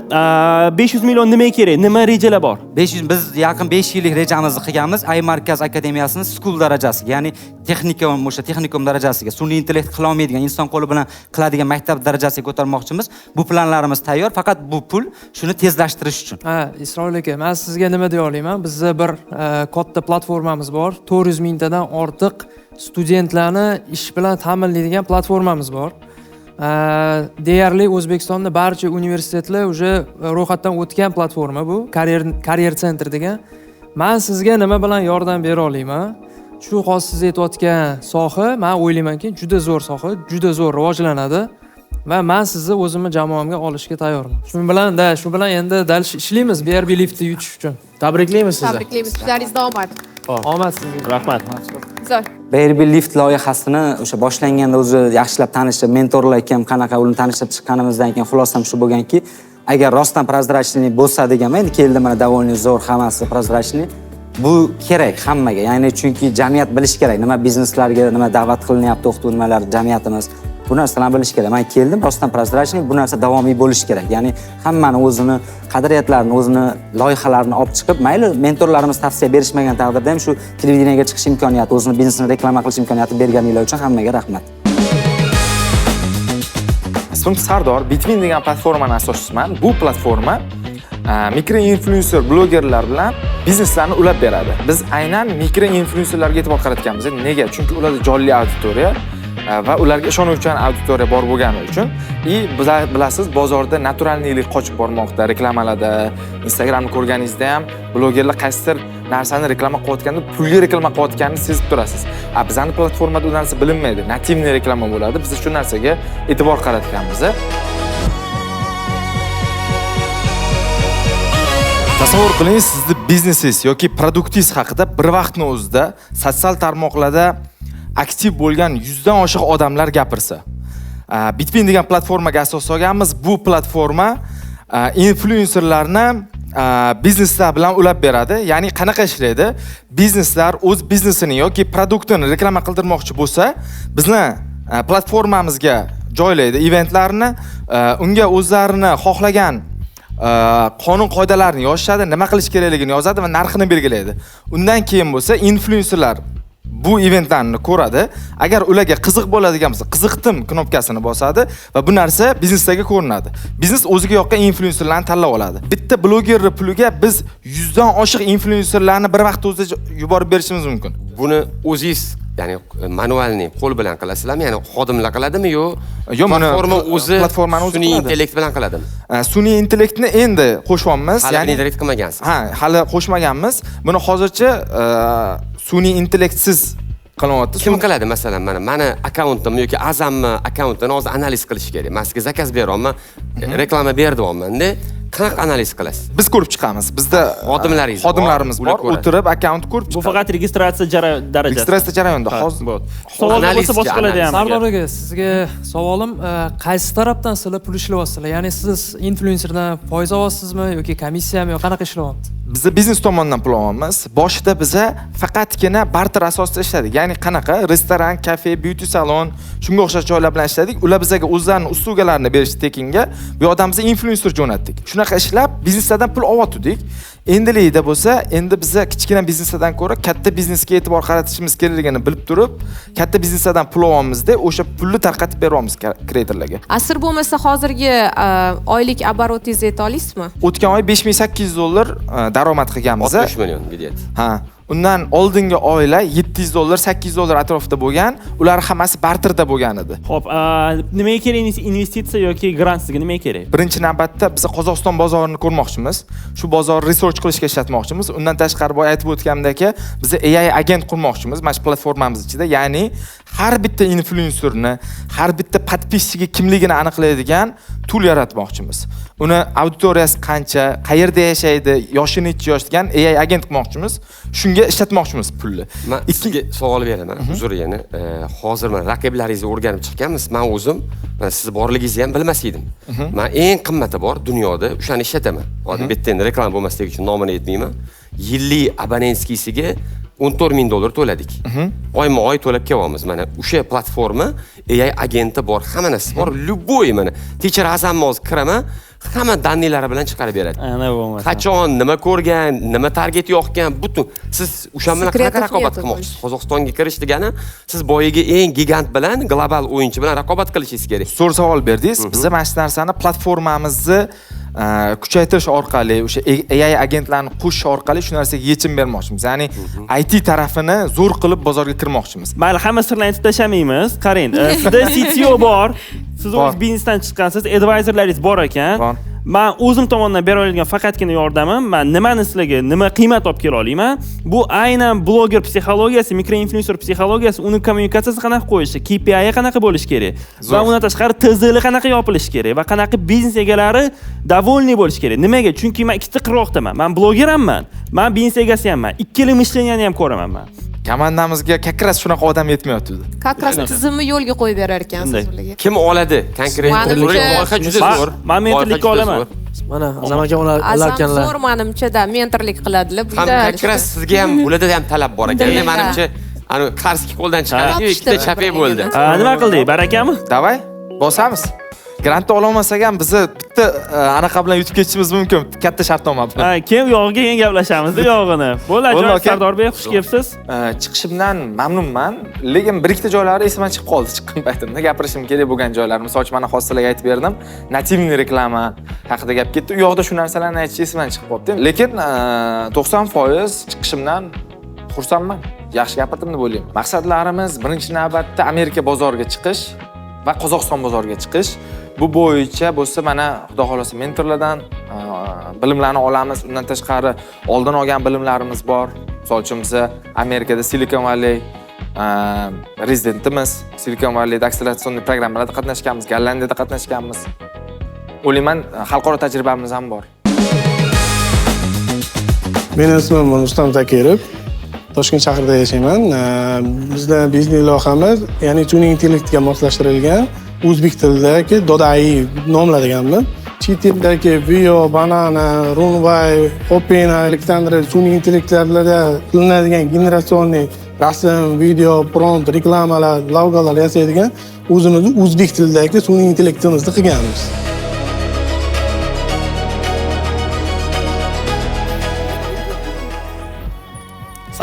500 million nimaga kerak? Nima rejalar bor? 500 biz yaqin 5 yillik rejamizni qilganmiz. iMarkaz akademiyasini school darajasiga, ya'ni texnikum, o'sha texnikum darajasiga, sun'iy intellekt qila olmaydigan, inson qo'li bilan qiladigan maktab darajasiga ko'tarmoqchimiz. Bu planlarimiz tayyor, faqat bu pul shuni tezlashtirish uchun. Ha, Isroil aka, men sizga nima deya olaman? Bizda bir katta platformamiz bor. 400 mingtadan ortiq studentlarni ish bilan ta'minlaydigan platformamiz bor. Deyarli O'zbekistonda barcha universitetlar уже ro'yxatdan o'tgan platforma bu. Karyer center degan. Men sizga nima bilan yordam bera olaman? Shu hozir siz aytayotgan soha, men o'ylaymanki, juda zo'r soha, juda zo'r rivojlanadi va men sizni o'zimni jamoamga olishga tayyorman. Shu bilan endi dalish ishlaymiz BRB Liftni yutish uchun. Tabriklaymiz sizni. Tabriklaymiz. Ishlaringizda omad. Omad sizga. Rahmat. Zo'r. BRB Lift loyihasini o'sha boshlanganda o'zi yaxshilab tanishib, mentorlar kim, qanaqa uni tanishib chiqqanimizdan keyin xulosam shu bo'lganki, agar rostdan prozrachniy bo'lsa deganman, endi keldi mana довольно zo'r, hammasi prozrachniy. Bu kerak hammaga, ya'ni chunki jamiyat bilish kerak, nima bizneslarga nima da'vat qilinyapti, o'qituv nimalar jamiyatimiz. Bu narsalarni bilish kerak. Men keldim, rostdan prozrachniy, bu narsa davomiy bo'lishi kerak. Ya'ni hammani o'zini qadriyatlarini, o'zini loyihalarini olib chiqib, mayli mentorlarimiz tavsiya berishmagan taqdirda ham shu televideniyaga chiqish imkoniyati, o'zini biznesini reklama qilish imkoniyati berganinglar uchun hammaga rahmat. Ismim Sardor, Bitwin degan platformani asoschisiman. Bu platforma mikroinfluenser blogerlar bilan bizneslarni ulab beradi. Biz aynan mikroinfluenserlarga e'tibor qaratganmiz. Nega? Chunki ularda jonli auditoriya, Va ularga ishonuvchan auditoriya bor bo'lgani uchun и bilasiz, bozorda натуральный lik qochib bormoqda reklamalarda. Instagramni ko'rganingizda ham blogerlar qaysidir narsani reklama qilayotganda pulga reklama qilayotganini sezib turasiz. A bizning platformada u narsa bilinmaydi. Нативный reklama bo'ladi. Biz shu narsaga e'tibor qaratganmiz. Tasavvur qiling, sizni biznesingiz yoki produktingiz haqida bir vaqtning o'zida sotsial tarmoqlarda aktiv bo'lgan 100 dan oshiq odamlar gapirsa. Bitwin degan platformaga asos solganmiz. Bu platforma inflyuenserlarni bizneslar bilan ulab beradi. Ya'ni qanaqa ishlaydi? Bizneslar o'z biznesini yoki produktini reklama qildirmoqchi bo'lsa, bizni platformamizga joylaydi eventlarni, unga o'zlarini xohlagan qonun qoidalarini yozishadi, nima qilish kerakligini yozadi va narxini belgilaydi. Undan keyin bo'lsa inflyuenserlar bu eventlarni ko'radi. Agar ularga qiziq bo'ladigan bo'lsa, qiziqdim knopkasini bosadi va bu narsa biznesdagi ko'rinadi. Biznes o'ziga yoqqan inflyuenserlarni tanlab oladi. Bitta blogerning puliga biz 100 dan oshiq inflyuenserlarni bir vaqtda o'zida yuborib berishimiz mumkin. Buni o'zingiz, ya'ni manualni qo'l bilan qilasizlarmi? Ya'ni xodimlar qiladimi yo platforma o'zi sun'iy intellekt bilan qiladimi? Sun'iy intellektni endi qo'shyapmiz, ya'ni intellekt qilmagansiz. Ha, hali qo'shmaganmiz. Buni hozircha sun'iy intellektsiz qilyapti. Kim qiladi masalan? Mana akkauntimni yoki Azamni akkauntini hozir analiz qilish kerak. Men sizga zakaz beryapman, reklama berdyapman-da. Qanaqa analiz qilasiz? Biz ko'rib chiqamiz. Bizda xodimlarimiz bor, o'tirib akkaunt ko'rib chiqadi. Bu faqat registratsiya darajasi. Registratsiya jarayonida hozir. Savol bo'lsa boshqalarda ham. Sardor aka, sizga savolim, qaysi tarafdan sizlar pul ishlayapsizlar? Ya'ni siz inflyuenserdan foiz olasizmi yoki komissiyami yoki qanaqa ishlayapti? Biz biznes tomonidan pul olamiz. Boshida biza faqatgina barter asosida ishladik. Ya'ni qanaqa restoran, kafe, beauty salon, shunga o'xshash joylar bilan ishladik. Ular bizga o'zlarining uslugalarini berishdi tekinga. Bu yoqdan biz inflyuenser jo'natdik. Shunaqa ishlab bizneslardan pul olayotdik. Endilikda bo'lsa, endi biza kichkina bizneslardan ko'ra katta biznesga e'tibor qaratishimiz kerakligini bilib turib, katta bizneslardan pul olamizda, o'sha pulni tarqatib beryapmiz kreatorlarga. Asr bo'lmasa hozirgi oylik oborotingizni ayta olasizmi? O'tgan oy $5800 daromad qilganmiz. 60 million где-то. Ha, undan oldingi oylar $700, $800 atrofida bo'lgan, ular hammasi barterda bo'lgan edi. Xo'p, nimaga kerak investitsiya yoki grant sizga nimaga kerak? Birinchi navbatda biz Qozog'iston bozorini ko'rmoqchimiz. Shu bozorni research qilishga ishlatmoqchimiz. Undan tashqari boya aytib o'tganimdek, biz AI agent qurmoqchimiz mana shu platformamiz ichida, ya'ni har bitta inflyuenserni, har bitta podpischigi kimligini aniqlaydigan tool yaratmoqchimiz. Uni auditoriyasi qancha, qayerda yashaydi, yoshi necha yosh degan AI agent qilmoqchimiz. Shunga ishlatmoqchimiz pulni. Men sizga savol beraman, uzr yana. Hozir men raqiblaringizni o'rganib chiqqanmiz. Men o'zim, mana siz borligingizni ham bilmas edim. Men eng qimmati bor dunyoda o'shani ishlataman. Hozir bu yerda endi reklama bo'lmasligi uchun nomini aytmayman. Yillik abonentskiysiga $14,000 to'ladik. Oyma-oy to'lab kelyapmiz. Mana o'sha platforma AI agenti bor, hamma narsa bor, любой mana Teacher Azamni hozir kiraman, hamma danniylari bilan chiqarib beradi. Ana bo'lmasa. Qachon, nima ko'rgan, nima target yoqgan, butun siz o'sha bilan qanaqa raqobat qilmoqchisiz? Qozog'istonga kirish degani siz boyagi eng gigant bilan, global o'yinchi bilan raqobat qilishingiz kerak. Zo'r savol berdingiz. Biz mana shu narsani platformamizni kuchaytirish orqali, o'sha AI agentlarni qo'shish orqali shu narsaga yechim bermoqchimiz. Ya'ni IT tarafini zo'r qilib bozorga kirmoqchimiz. Mayli, hamma sirlarni aytib tashlamaymiz. Qarang, sizda CTO bor, siz o'z biznesdan chiqqansiz, advisorlaringiz bor ekan. Men o'zim tomonidan bera oladigan faqatgina yordamim, men nimani sizlarga nima qiymat olib kela olaman? Bu aynan bloger psixologiyasi, mikroinflyuenser psixologiyasi, uni kommunikatsiyasi qanaqa qo'yishi, KPI qanaqa bo'lishi kerak va undan tashqari TZL qanaqa yopilishi kerak va qanaqa biznes egalari довольный bo'lishi kerak. Nimaga? Chunki men ikkita qirg'oqdaman. Men bloger hamman, men biznes egasi hamman. Ikkala mishleniyani ham ko'raman men. Komandamizga как раз shunaqa odam yetmayotdi. Как раз tizimni yo'lga qo'yib berar ekansiz ularga. Kim oladi? Konkret loyiha juda zo'r. Men mentorlikka olaman. Mana Azam aka olarkanlar. Azam zo'r menimcha-da mentorlik qiladilar. Ham как раз sizga ham bularda ham talab bor ekan. Menimcha, ana qarski qo'ldan chiqardi, ikkita chapak bo'ldi. Nima qildik? Barakami? Davay, bosamiz. Grantni ololmasak ham bizni bitta anaqa bilan yutib ketishimiz mumkin, katta shartnoma bilan. Ha, keyin yog'iga keyin gaplashamiz, yog'ini. Bo'ldi, ajoyib Sardorbek, xush kelibsiz. Chiqishimdan mamnunman, lekin bir ikkita joylari esimdan chiqib qoldi chiqqan paytimda. Gapirishim kerak bo'lgan joylar, misol uchun mana hozir sizlarga aytib berdim, nativniy reklama haqida gap ketdi. U yoqda shu narsalarni aytish esimdan chiqib qoldi. Lekin 90% chiqishimdan xursandman. Yaxshi gapirdim deb o'ylayman. Maqsadlarimiz birinchi navbatda Amerika bozoriga chiqish va Qozog'iston bozoriga chiqish. Bu bo'yicha bo'lsa mana Xudo xolasa mentorlardan bilimlarni olamiz. Undan tashqari oldin olgan bilimlarimiz bor. Misol uchun biz Amerikada Silicon Valley rezidentimiz, Silicon Valleyda akseleratsiya programmalarida qatnashganmiz, Gollandiyada qatnashganmiz. O'ylayman, xalqaro tajribamiz ham bor. Meni ismim Rustam Zakirov. Toshkent shahrida yashayman. Bizda biznes loyihamiz, ya'ni sun'iy intellektga moslashtirilgan o'zbek tilidagi Doda AI nomlaganmiz. Chet eldagi Veo, Banana, Runway, Open, Alexandra sun'iy intellektlarda qilinadigan generatsionniy rasm, video, prompt, reklamalar, logolar yasaydigan o'zimizni o'zbek tilidagi sun'iy intellektimizni qilganmiz.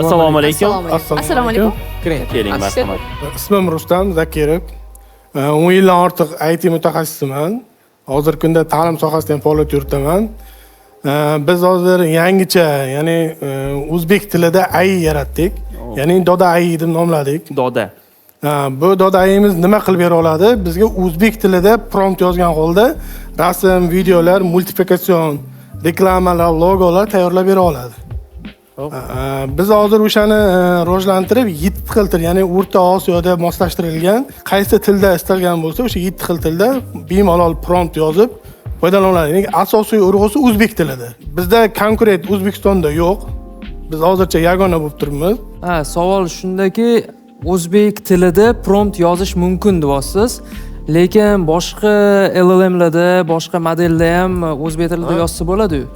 Assalomu alaykum. Assalomu alaykum. Keling, marhamat. Ismim Rustam Zakirov. 10 yildan ortiq IT mutaxassisiman. Hozirgi kunda ta'lim sohasida ham faoliyat yuritaman. Biz hozir yangicha, ya'ni o'zbek tilida AI yaratdik. Ya'ni Doda AI deb nomladik. Doda. Bu Doda AI'miz nima qilib bera oladi? Bizga o'zbek tilida prompt yozgan holda rasm, videolar, multiplikatsion, reklamalar, logolar tayyorlab bera oladi. Biz hozir o'shani rivojlantirib 7 xil til, ya'ni O'rta Osiyoda moslashtirilgan, qaysi tilda istalgan bo'lsa, o'sha 7 xil tilda bemalol prompt yozib foydalaniladi. Ya'ni asosiy urg'usi o'zbek tilida. Bizda konkurent O'zbekistonda yo'q. Biz hozircha yagona bo'lib turibmiz. Ha, savol shundaki, o'zbek tilida prompt yozish mumkin deyapsiz. Lekin boshqa LLMlarda, boshqa modelda ham o'zbek tilida yozsa bo'ladi-yu.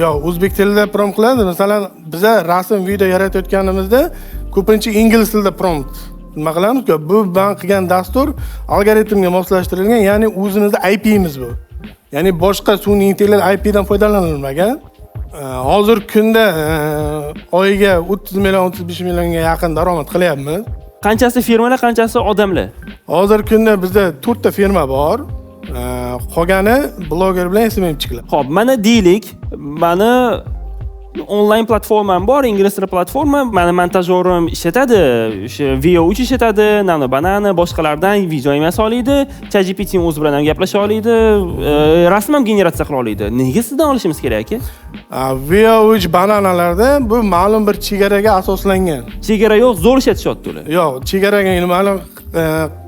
Yo'q, o'zbek tilida prompt qiladi. Masalan, biza rasm, video yaratayotganimizda ko'pincha ingliz tilida prompt nima qilamiz-ku? Bu men qilgan dastur algoritmga moslashtirilgan, ya'ni o'zimizni IP'miz bu. Ya'ni boshqa sun'iy intellekt IP'dan foydalanilmagan. Hozirgi kunda oyiga 30 million, 35 millionga yaqin daromad qilyapmiz. Qanchasi firmalar, qanchasi odamlar? Hozirgi kunda bizda 4 ta firma bor. Qolgani bloger bilan SMMchilar. Xo'p, mana deylik, mani onlayn platformam bor, ingliz tili platforma, mani montajyorim ishlatadi, o'sha Veo 3 ishlatadi, Nano Banana, boshqalardan video ham yasa oladi, ChatGPT o'zi bilan ham gaplasha oladi, rasm ham generatsiya qila oladi. Nega sizdan olishimiz kerak aka? Veo 3 bananalarda bu ma'lum bir chegaraga asoslangan. Chegara yo'q, zo'r ishlatishyapti ular. Yo'q, chegaraga ma'lum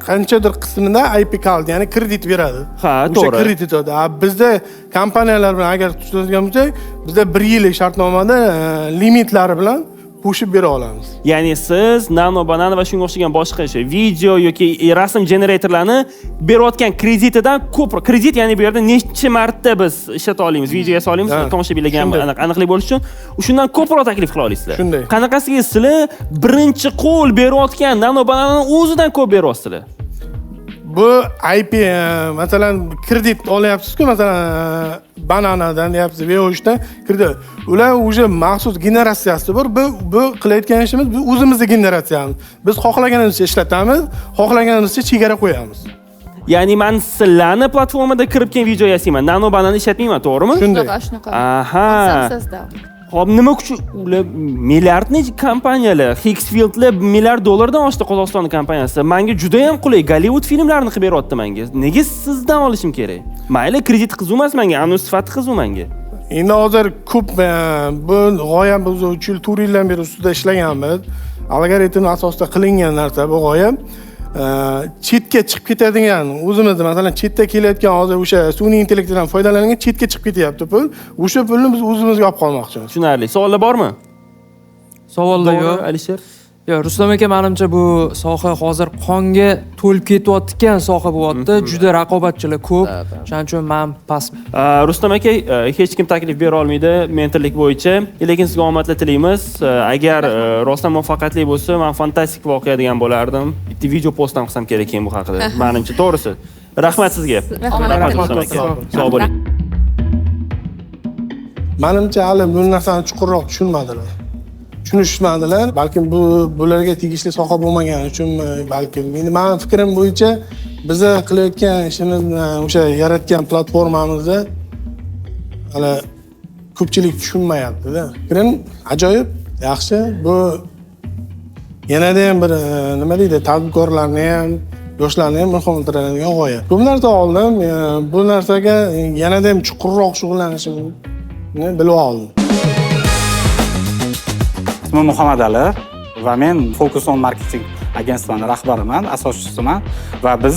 qanchadir qismida IP card, ya'ni kredit beradi. Ha, to'g'ri. O'sha kredit o'tadi. Bizda kompaniyalar bilan agar tuzadigan bo'lsak, bizda 1 yillik shartnomada limitlari bilan qo'shib bera olamiz. Ya'ni siz Nano Banana va shunga o'xshagan boshqa o'sha video yoki rasm generatorlarni berayotgan kreditidan ko'proq kredit, ya'ni bu yerda necha marta biz ishlata olamiz, video yasa olamiz, tomoshabinlarga ham aniqlik bo'lishi uchun shundan ko'proq taklif qila olasizlar. Shunday. Qanaqasiga sizlar birinchi qo'l berayotgan Nano Bananani o'zidan ko'p beryapsizlar? Bu IP, masalan, kredit olyapsiz-ku, masalan, Bananadan deyapsiz, Veo 3dan kredit. Ular уже maxsus generatsiyasi bor. Bu qilayotgan ishimiz, bu o'zimizni generatsiyamiz. Biz xohlaganimizcha ishlatamiz, xohlaganimizcha chegara qo'yamiz. Ya'ni men sizlarni platformada kirib keyin video yasayman, Nano Banana ishlatmayman, to'g'rimi? Shunday. Shunaqa. Aha. Sizda. Xo'p, nima kuchi ular milliardli kompaniyalar, Higgsfieldlar milliard dollardan oshdi Qozog'iston kompaniyasi. Menga juda ham qulay Gollivud filmlarini qilib beryapti menga. Nega sizdan olishim kerak? Mayli, kredit qiziq emas menga, anu sifati qiziq menga. Endi hozir ko'p bu g'oya biz 3 yil, 4 yildan beri ustida ishlaganmiz. Algoritm asosida qilingan narsa bu g'oya. Chetga chiqib ketadigan, o'zimizda masalan chetda kelayotgan hozir o'sha sun'iy intellektdan foydalangan chetga chiqib ketyapti pul. O'sha pulni biz o'zimizga olib qolmoqchimiz. Tushunarli. Savollar bormi? Savollar yo'q, Alisher. Yo'q, Rustam aka, menimcha bu soha hozir qonga to'lib ketayotgan soha bo'lyapti. Juda raqobatchilar ko'p. Shuning uchun men past. Rustam aka, hech kim taklif bera olmaydi mentorlik bo'yicha, lekin sizga omadlar tilaymiz. Agar rostdan muvaffaqiyatli bo'lsa, men fantastik voqea degan bo'lardim. Bitta video post ham qilsam kerak keyin bu haqida. Menimcha to'g'risi. Rahmat sizga. Rahmat. Sog' bo'ling. Menimcha hali bu narsani chuqurroq tushunmadilar. Tushunishmadilar. Balkim bu bularga tegishli soha bo'lmagani uchunmi, balkim endi mening fikrim bo'yicha biza qilayotgan ishimizni, o'sha yaratgan platformamizni hali ko'pchilik tushunmayapti-da. Fikrim ajoyib, yaxshi. Bu Yanada ham bir nima deydi, tadbirkorlarni ham, yoshlarni ham ilhomlantiradigan g'oya. Ko'p narsa oldim. Bu narsaga yanada ham chuqurroq shug'ullanishimni bilib oldim. Ismim Muhammad Ali va men Focus on Marketing agentstvani rahbariman, asoschisiman va biz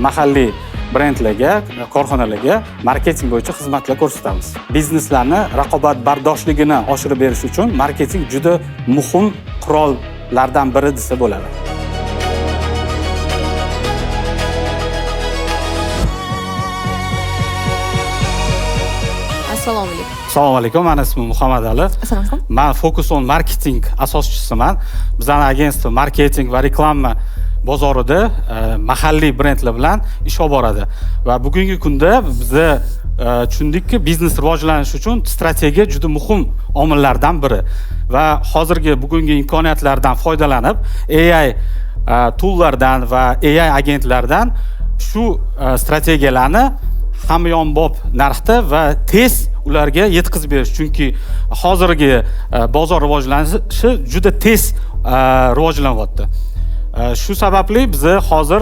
mahalliy brendlarga, korxonalarga marketing bo'yicha xizmatlar ko'rsatamiz. Bizneslarni raqobatbardoshligini oshirib berish uchun marketing juda muhim qurollardan biri desa bo'ladi. Assalomu alaykum. Assalomu alaykum. Meni ismim Muhammad Ali. Assalomu alaykum. Men Focus on Marketing asoschisiman. Bizning agentstvo marketing va reklama bozorida mahalliy brendlar bilan ish olib boradi. Va bugungi kunda biza tushundikki, biznes rivojlanishi uchun strategiya juda muhim omillardan biri. Va hozirgi bugungi imkoniyatlardan foydalanib, AI toollardan va AI agentlardan shu strategiyalarni hamyonbop narxda va tez ularga yetkazib berish. Chunki hozirgi bozor rivojlanishi juda tez rivojlanyapti. Shu sababli biz hozir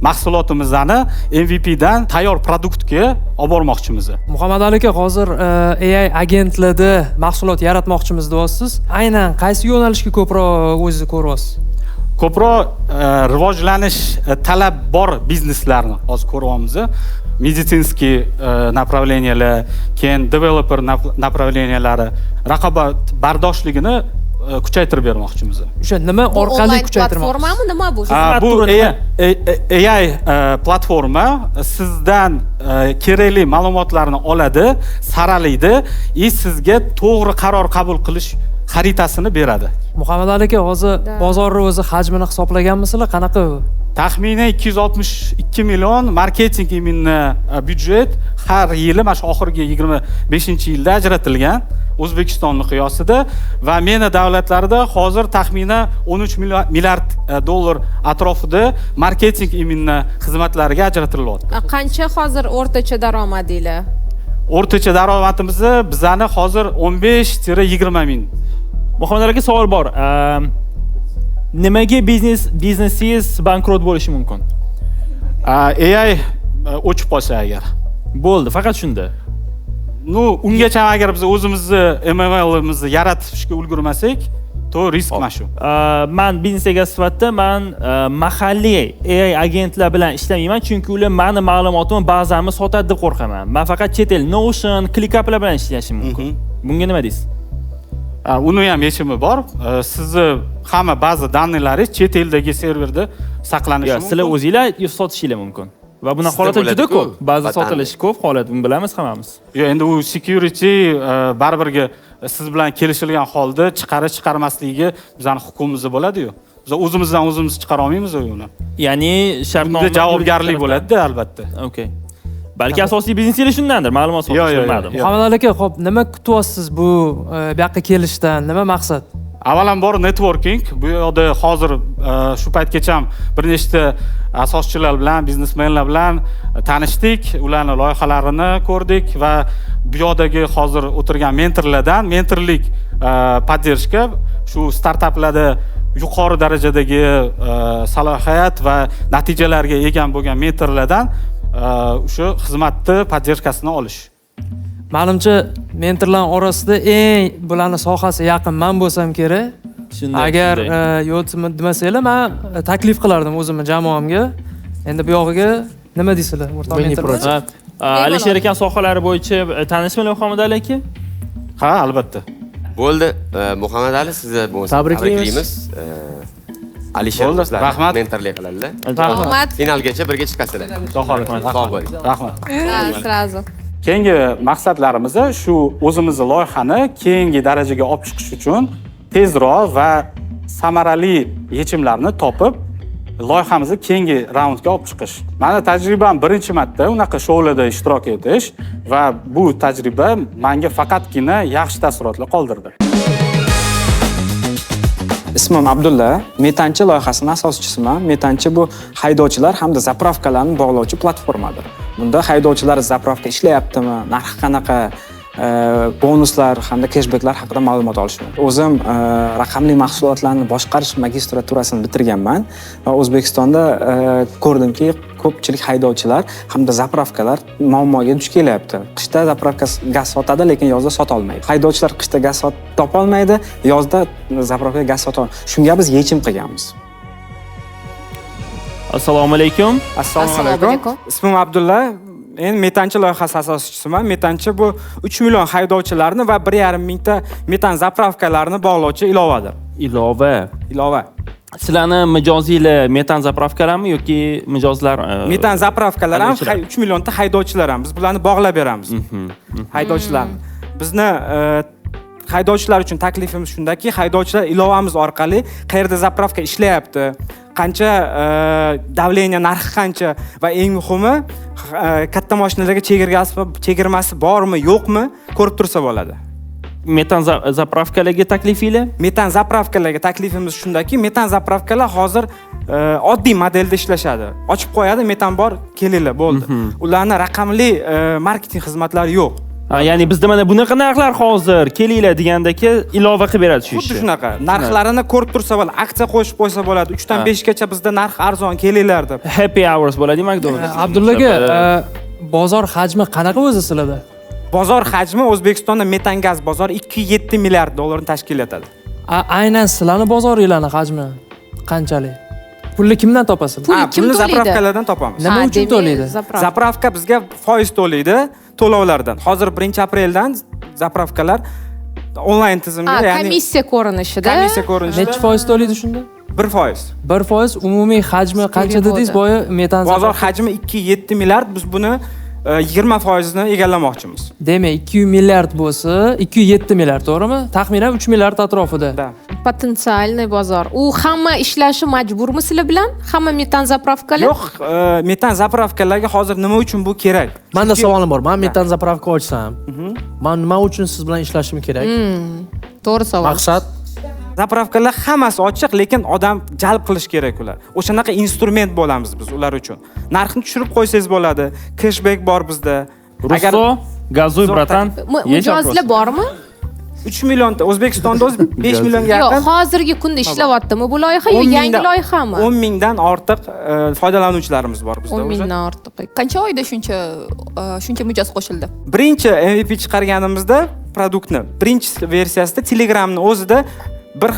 mahsulotimizni MVP dan tayyor produktga olib bormoqchimiz. Muhammad Ali aka, hozir AI agentlarda mahsulot yaratmoqchimiz deyapsiz. Aynan qaysi yo'nalishga ko'proq o'zingizni ko'ryapsiz? Ko'proq rivojlanish talab bor bizneslarni hozir ko'ryapmiz. Медицинский направлениялар, keyin developer направлениялari raqobat bardoshligini kuchaytirib bermoqchimiz. O'sha nima orqali kuchaytirmoqchisiz? Platformami nima bu? Bu AI platforma sizdan kerakli ma'lumotlarni oladi, saralaydi va sizga to'g'ri qaror qabul qilish xaritasini beradi. Muhammad Ali aka, hozir bozorning o'zi hajmini hisoblaganmisizlar? Qanaqa u? Taxminan 262 million marketing именно byudjet har yili mana shu oxirgi 25-yilda ajratilgan O'zbekiston miqyosida va MENA davlatlarida hozir taxminan 13 milliard dollar atrofida marketing именно xizmatlariga ajratilyapti. Qancha hozir o'rtacha daromadinglar? O'rtacha daromadimiz bizani hozir 15-20 ming. Muhammad aka, savol bor. Nimaga biznesingiz bankrot bo'lishi mumkin? AI o'chib qolsa agar. Bo'ldi, faqat shunda. Ну, ungacha agar biz o'zimizni MMLimizni yaratishga ulgurmasak, to risk mana shu. Men biznes egasi sifatida men mahalliy AI agentlar bilan ishlamayman, chunki ular meni ma'lumotimni, bazamni sotadi deb qo'rqaman. Men faqat chet el Notion, ClickUplar bilan ishlashim mumkin. Bunga nima deysiz? Uni ham yechimi bor. Sizni hamma baza dannilaringiz chet eldagi serverda saqlanishi mumkin. Sizlar o'zinglar sotishinglar mumkin. Va bunaqa holatlar juda ko'p. Ba'zi sotilishi ko'p holat, buni bilamiz hammamiz. Yo'q, endi u security baribirga siz bilan kelishilgan holda chiqarish chiqarmasligiga bizning huquqimizda bo'ladi-yu. Biz o'zimizdan o'zimiz chiqara olmaymiz uni. Ya'ni shartnoma javobgarlik bo'ladi-da albatta. Okay. Balki asosiy biznesingiz shundandir, ma'lumot sotish bilmadim. Muhammad Ali aka, xo'p, nima kutyapsiz bu yoqqa kelishdan? Nima maqsad? Avvalambor networking. Bu yerda hozir shu paytgacha bir nechta asoschilar bilan, biznesmenlar bilan tanishdik, ularning loyihalarini ko'rdik va bu yerdagi hozir o'tirgan mentorlardan mentorlik поддержка, shu startaplarda yuqori darajadagi salohiyat va natijalarga ega bo'lgan mentorlardan o'sha xizmatni podдержкасini olish. Menimcha mentorlar orasida eng bularni sohasi yaqin men bo'lsam kerak. Agar yo'q demasanglar, men taklif qilardim o'zimni jamoamga. Endi bu yog'iga nima deysizlar, o'rtoq mentorlar? Alisher aka sohalari bo'yicha tanishmi Muhammad Ali aka? Ha, albatta. Bo'ldi, Muhammad Ali, sizni bo'lmasa tabriklaymiz. Alisher do'stlar, rahmat, mentorlik qiladilar. Rahmat. Finalgacha birga chiqasizlar. Sog' bo'ling. Rahmat. Сразу. Keyingi maqsadlarimiz shu o'zimizni loyihani keyingi darajaga olib chiqish uchun tezroq va samarali yechimlarni topib, loyihamizni keyingi raundga olib chiqish. Meni tajribam birinchi marta unaqa shoularda ishtirok etish va bu tajriba menga faqatgina yaxshi taassurotlar qoldirdi. Ismim Abdulla, Metanchi loyihasining asoschisiman. Metanchi bu haydovchilar hamda zapravkalarni bog'lovchi platformadir. Bunda haydovchilar zapravka ishlayaptimi, narxi qanaqa, Bonuslar hamda keshbeklar haqida ma'lumot olish mumkin. O'zim raqamli mahsulotlarni boshqarish magistraturasini bitirganman va O'zbekistonda ko'rdimki, ko'pchilik haydovchilar hamda заправка lar muammoga duch kelyapti. Qishda заправка gaz sotadi, lekin yozda sotolmaydi. Haydovchilar qishda gaz topolmaydi, yozda заправка gaz sota. Shunga biz yechim qilganmiz. Assalomu alaykum. Assalomu alaykum. Ismim Abdulla. Men Metanchi loyihasi asoschisiman. Metanchi bu 3 million haydovchilarni va 1,5 mingta metan заправка larni bog'lovchi ilovadir. Ilova. Ilova. Sizlarni mijozinglar metan заправка larmi yoki mijozlar? Metan заправка lar ham, Haydovchilar. 3 millionta haydovchilar ham. Biz bularni bog'lab beramiz. Haydovchilarni. Bizni haydovchilar uchun taklifimiz shundaki, haydovchilar ilovamiz orqali qayerda заправка ishlayapti, qancha давление, narxi qancha va eng muhimi, katta mashinalarga chegirmasi bormi, yo'qmi ko'rib tursa bo'ladi. Metan заправка larga taklifinglar? Metan заправка larga taklifimiz shundaki, metan заправка lar hozir oddiy modelda ishlashadi. Ochib qo'yadi, metan bor, kelinglar, bo'ldi. Ularni raqamli marketing xizmatlari yo'q. Ha, ya'ni bizda mana bunaqa narxlar hozir, kelinglar degandagi ilova qilib beradi shu Xuddi ishni. shunaqa. Narxlarini ko'rib tursa bo'ladi, aksiya qo'shib qo'ysa bo'ladi. 3 dan 5 gacha bizda narx arzon, kelinglar deb. Happy hours bo'ladi McDonald's. Abdullaga, bozor hajmi qanaqa o'zi sizlarda? Bozor hajmi O'zbekistonda metan gaz bozori 2,7 milliard dollarni tashkil etadi. Aynan sizlarni bozoringlarni hajmi qanchalik? Pulni kimdan topasizlar? Ha, pulni заправка lardan topamiz. Nima uchun to'laydi? Заправка bizga foiz to'laydi to'lovlardan. Hozir 1-apreldan заправка lar onlayn tizimga, ya'ni Komissiya ko'rinishida. Komissiya ko'rinishida. Nechi foiz to'laydi shunda? 1%. 1% umumiy hajmi qancha dedingiz boya metan Bozor заправка? hajmi 2,7 milliard, biz buni 20% egallamoqchimiz. Demak, 2 milliard bo'lsa, 2,7 milliard, to'g'rimi? Taxminan 3 milliard atrofida. Потенциальный bozor. U hamma ishlashi majburmi sizlar bilan? Hamma metan заправка lar? Yo'q, metan заправка larga hozir nima uchun bu kerak? Menda Chunki savolim bor. Men metan заправка ochsam, man nima uchun siz bilan ishlashim kerak? To'g'ri savol. Maqsad. Заправка lar hammasi ochiq, lekin odam jalb qilish kerak ular. O'shanaqa instrument bo'lamiz biz ular uchun. Narxni tushirib qo'ysangiz bo'ladi. Cashback bor bizda. Russo, газуй, Zo'r братан. taklif. Mijozlar bormi? 3 millionta O'zbekistonda o'zi 5 millionga Yo'q, yaqin. hozirgi kunda ishlayaptimi bu loyiha yo 10 yangi loyihami? 10 mingdan ortiq foydalanuvchilarimiz bor bizda 10 уже. mingdan ortiq. Qancha oyda shuncha mijoz qo'shildi? Birinchi MVP chiqarganimizda продукт ni birinchi versiyasida Telegramni o'zida bir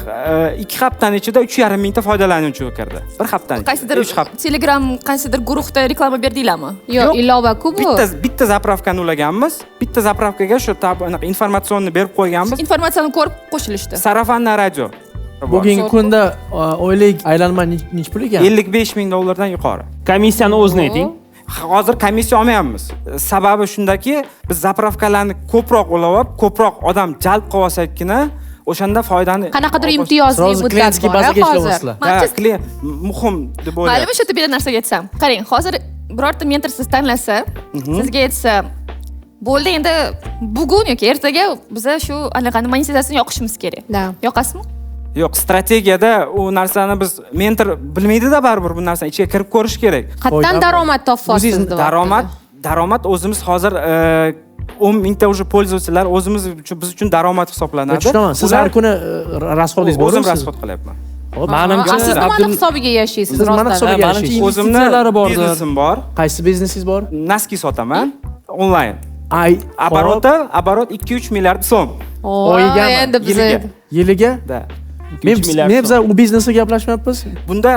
2 haftani ichida 3,5 mingta foydalanuvchi kirdi. Bir haftani ichida. Qaysidir 3 hafta. Telegram qaysidir guruhda reklama berdinglarmi? Yo'q, ilova-ku bu. Bitta заправка ni ulaganmiz. Bitta заправка ga shu anaqa информационный berib qo'yganmiz. Informatsiyani ko'rib qo'shilishdi. Сарафанное радио. Bugungi kunda oylik aylanma nechi pul ekan? 55 ming dollardan yuqori. Komissiyani o'zini ayting. Hozir komissiya olmayapmiz. Sababi shundaki, biz заправка larni ko'proq ulab olib, ko'proq odam jalb qilib olsakgina o'shanda foydani Qanaqadir imtiyozli muddat bor hozir. Ha, klient muhim deb o'ylayapman. Maylimi, shu yerda bitta narsaga aytsam. Qarang, hozir birorta mentor siz tanlasa, sizga aytsa, bo'ldi, endi bugun yoki ertaga biza shu anaqani monetizatsiyani yoqishimiz kerak. Yoqasizmi? Yo'q, strategiyada u narsani biz mentor bilmaydi-da baribir bu narsani ichiga kirib ko'rish kerak. Qayerdan daromad topyapsiz deyapti. Daromad o'zimiz hozir 10 mingta уже пользователь o'zimiz uchun, biz uchun daromad hisoblanadi. Tushunaman. Siz Ular har kuni расход ingiz bormi? O'zim расход qilyapman. Hop. Manimcha, Siz nimani hisobiga yashaysiz? Siz nimani rostdan? hisobiga yashaysiz? O'zimni biznesim bor. Qaysi biznesingiz bor? Носки sotaman onlayn. Ay, оборота, оборот 2-3 milliard so'm. Oyigami? Endi biz Yiliga. Yiliga? Da. Men men biz u biznesga gaplashmayapmiz. Bunda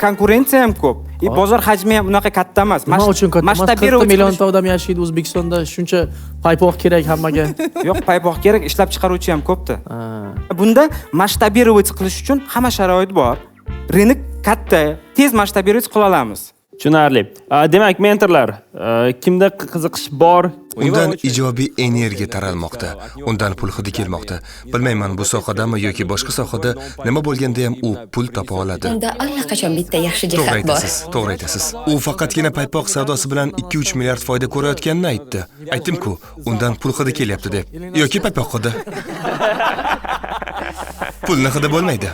konkurensiya ham ko'p. Bozor hajmi ham unaqa katta emas. Nima uchun katta emas? 40 Masshtabировать millionta odam yashaydi O'zbekistonda, shuncha paypoq kerak hammaga. Yo'q, paypoq kerak, ishlab chiqaruvchi ham ko'pda. Bunda masshtabировать qilish uchun hamma sharoit bor. Рынок katta, tez masshtabировать qila olamiz. Tushunarli. Demak, mentorlar, kimda qiziqish bor? Undan ijobiy energiya taralmoqda, undan pul hidi kelmoqda. Bilmayman, bu sohadami yoki boshqa sohada, nima bo'lganda ham u pul topa oladi. Unda allaqachon bitta yaxshi To'g'ri jihat bor. aytasiz, to'g'ri aytasiz. U faqatgina paypoq savdosi bilan 2-3 milliard foyda ko'rayotganini aytdi. Aytdim-ku, undan pul hidi kelyapti deb. Yoki paypoq hidi. Pulni hidi bo'lmaydi.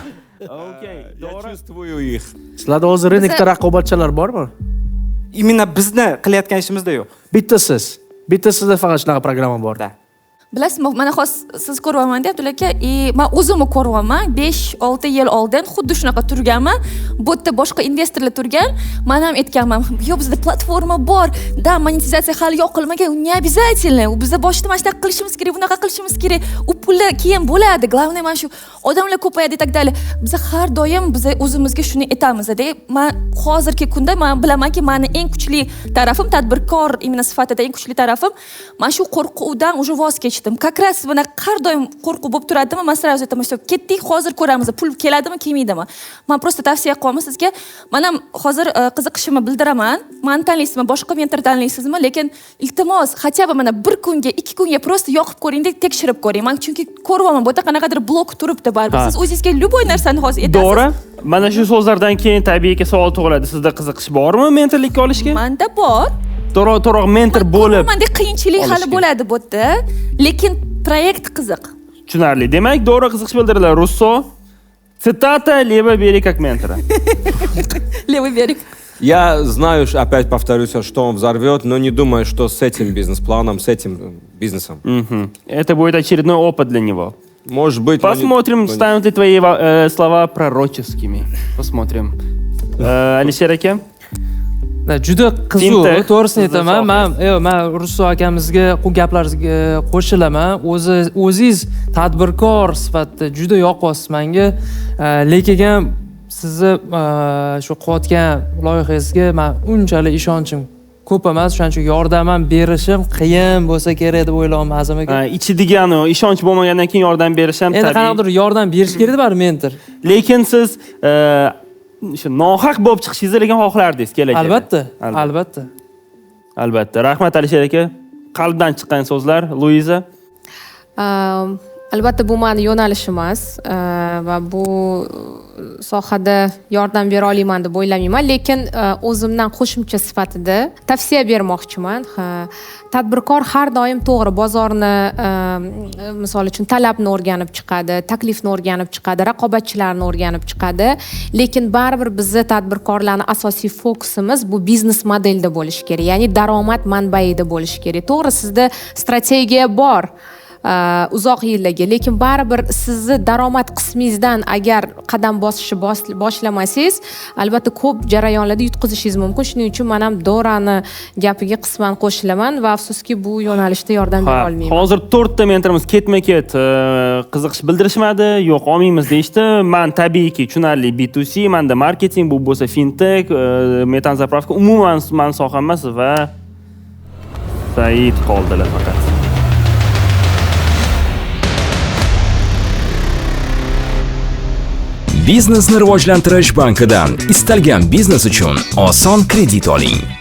Sizlarda hozir рынок da raqobatchilar bormi? Именно bizni qilayotgan ishimizda yo'q. Bitta siz. Bitta sizda faqat shunaqa programma bor. Bilasizmi, mana hozir siz ko'ryapman, Abdulla aka, и man o'zimni ko'ryapman. 5-6 yil oldin xuddi shunaqa turganman. Bu yerda boshqa investorlar turgan. Man ham aytganman, yo'q, bizda platforma bor, да, monetizatsiya hali yoqilmagan, не обязательно. U bizda boshida mana shunaqa qilishimiz kerak, bunaqa qilishimiz kerak. U pullar keyin bo'ladi. Главное, mana shu odamlar ko'payadi и так далее. Biz har doim biz o'zimizga shuni aytamiz-da. Man hozirgi kunda man bilamanki, mani eng kuchli tarafim tadbirkor именно sifatida eng kuchli tarafim mana shu qo'rquvdan уже voz kechdim. Как раз mana har doim qo'rquv bo'lib turadimi, man сразу aytaman, всё, ketdik, hozir ko'ramiz, pul keladimi, kelmaydimi. Man просто tavsiya qilyapman sizga. Man ham hozir qiziqishimni bildiraman. Mani tanlaysizmi, boshqa mentor tanlaysizmi, lekin iltimos, хотя бы mana bir kunga, 2 kunga просто yoqib ko'ring-da, tekshirib ko'ring. Man chunki ko'ryapman, bu yerda qanaqadir blok turibdi baribir. Ha. Siz o'zingizga любой narsani hozir aytasiz. To'g'ri. Mana shu so'zlardan keyin tabiiyki savol tug'iladi. Sizda qiziqish bormi mentorlikka olishga? Manda bor. To'g'ri, to'g'ri, mentor bo'lib Manda qiyinchilik hali olishga. bo'ladi bu yerda, lekin proyekt qiziq. Tushunarli. Demak, to'g'ri, qiziqish bildirdilar. Russo, цитата "Левый берег" как ментора. Левый берег. Я знаю, опять повторюсь, что он взорвет, но не думаю, что с этим бизнес-планом, с этим бизнесом. Мгм. Это будет очередной опыт для него. Может быть. Но Посмотрим, но не- станут ли твои слова пророческими. Посмотрим. Alisher aka? Juda qiziq, Fintech. to'g'risini Sizni aytaman. Man, yo'q, man Russo akamizga bu gaplaringizga qo'shilaman. O'zi o'zingiz tadbirkor sifatida juda yoqyapsiz menga. Lekin sizni shu qilayotgan loyihangizga man unchalik ishonchim ko'p emas, shuning uchun yordam ham berishim qiyin bo'lsa kerak deb o'ylayapman, Azim aka. Ha, ichidigani ishonch bo'lmagandan keyin yordam berish ham Endi tabiiy. qanaqadir yordam berish kerak baribir mentor. Lekin siz shu nohaq bo'lib chiqishingizni lekin xohlardingiz kelajakda. Albatta, albatta. Albatta. Rahmat, Alisher aka. Qalbdan chiqqan so'zlar. Luiza. Albatta bu mani yo'nalishim emas va bu sohada yordam bera olaman deb o'ylamayman, lekin o'zimdan qo'shimcha sifatida tavsiya bermoqchiman. Ha, tadbirkor har doim to'g'ri bozorni, misol uchun, talabni o'rganib chiqadi, taklifni o'rganib chiqadi, raqobatchilarni o'rganib chiqadi, lekin baribir bizni tadbirkorlarni asosiy fokusimiz bu biznes modelda bo'lishi kerak, ya'ni daromad manbaida bo'lishi kerak. To'g'ri, sizda strategiya bor uzoq yillarga, lekin baribir sizni daromad qismingizdan agar qadam bosishni boshlamasangiz, albatta ko'p jarayonlarda yutqazishingiz mumkin. Shuning uchun man ham Dorani gapiga qisman qo'shilaman va afsuski, bu yo'nalishda yordam bera Ha, olmayman. hozir to'rtta mentorimiz ketma-ket qiziqish bildirishmadi, yo'q, olmaymiz deyishdi. Man tabiiyki tushunarli B2C, manda marketing, bu bo'lsa fintech, metan заправка, umuman man soham emas va Said qoldilar faqat. Biznesni rivojlantirish bankidan istalgan biznes uchun oson kredit oling.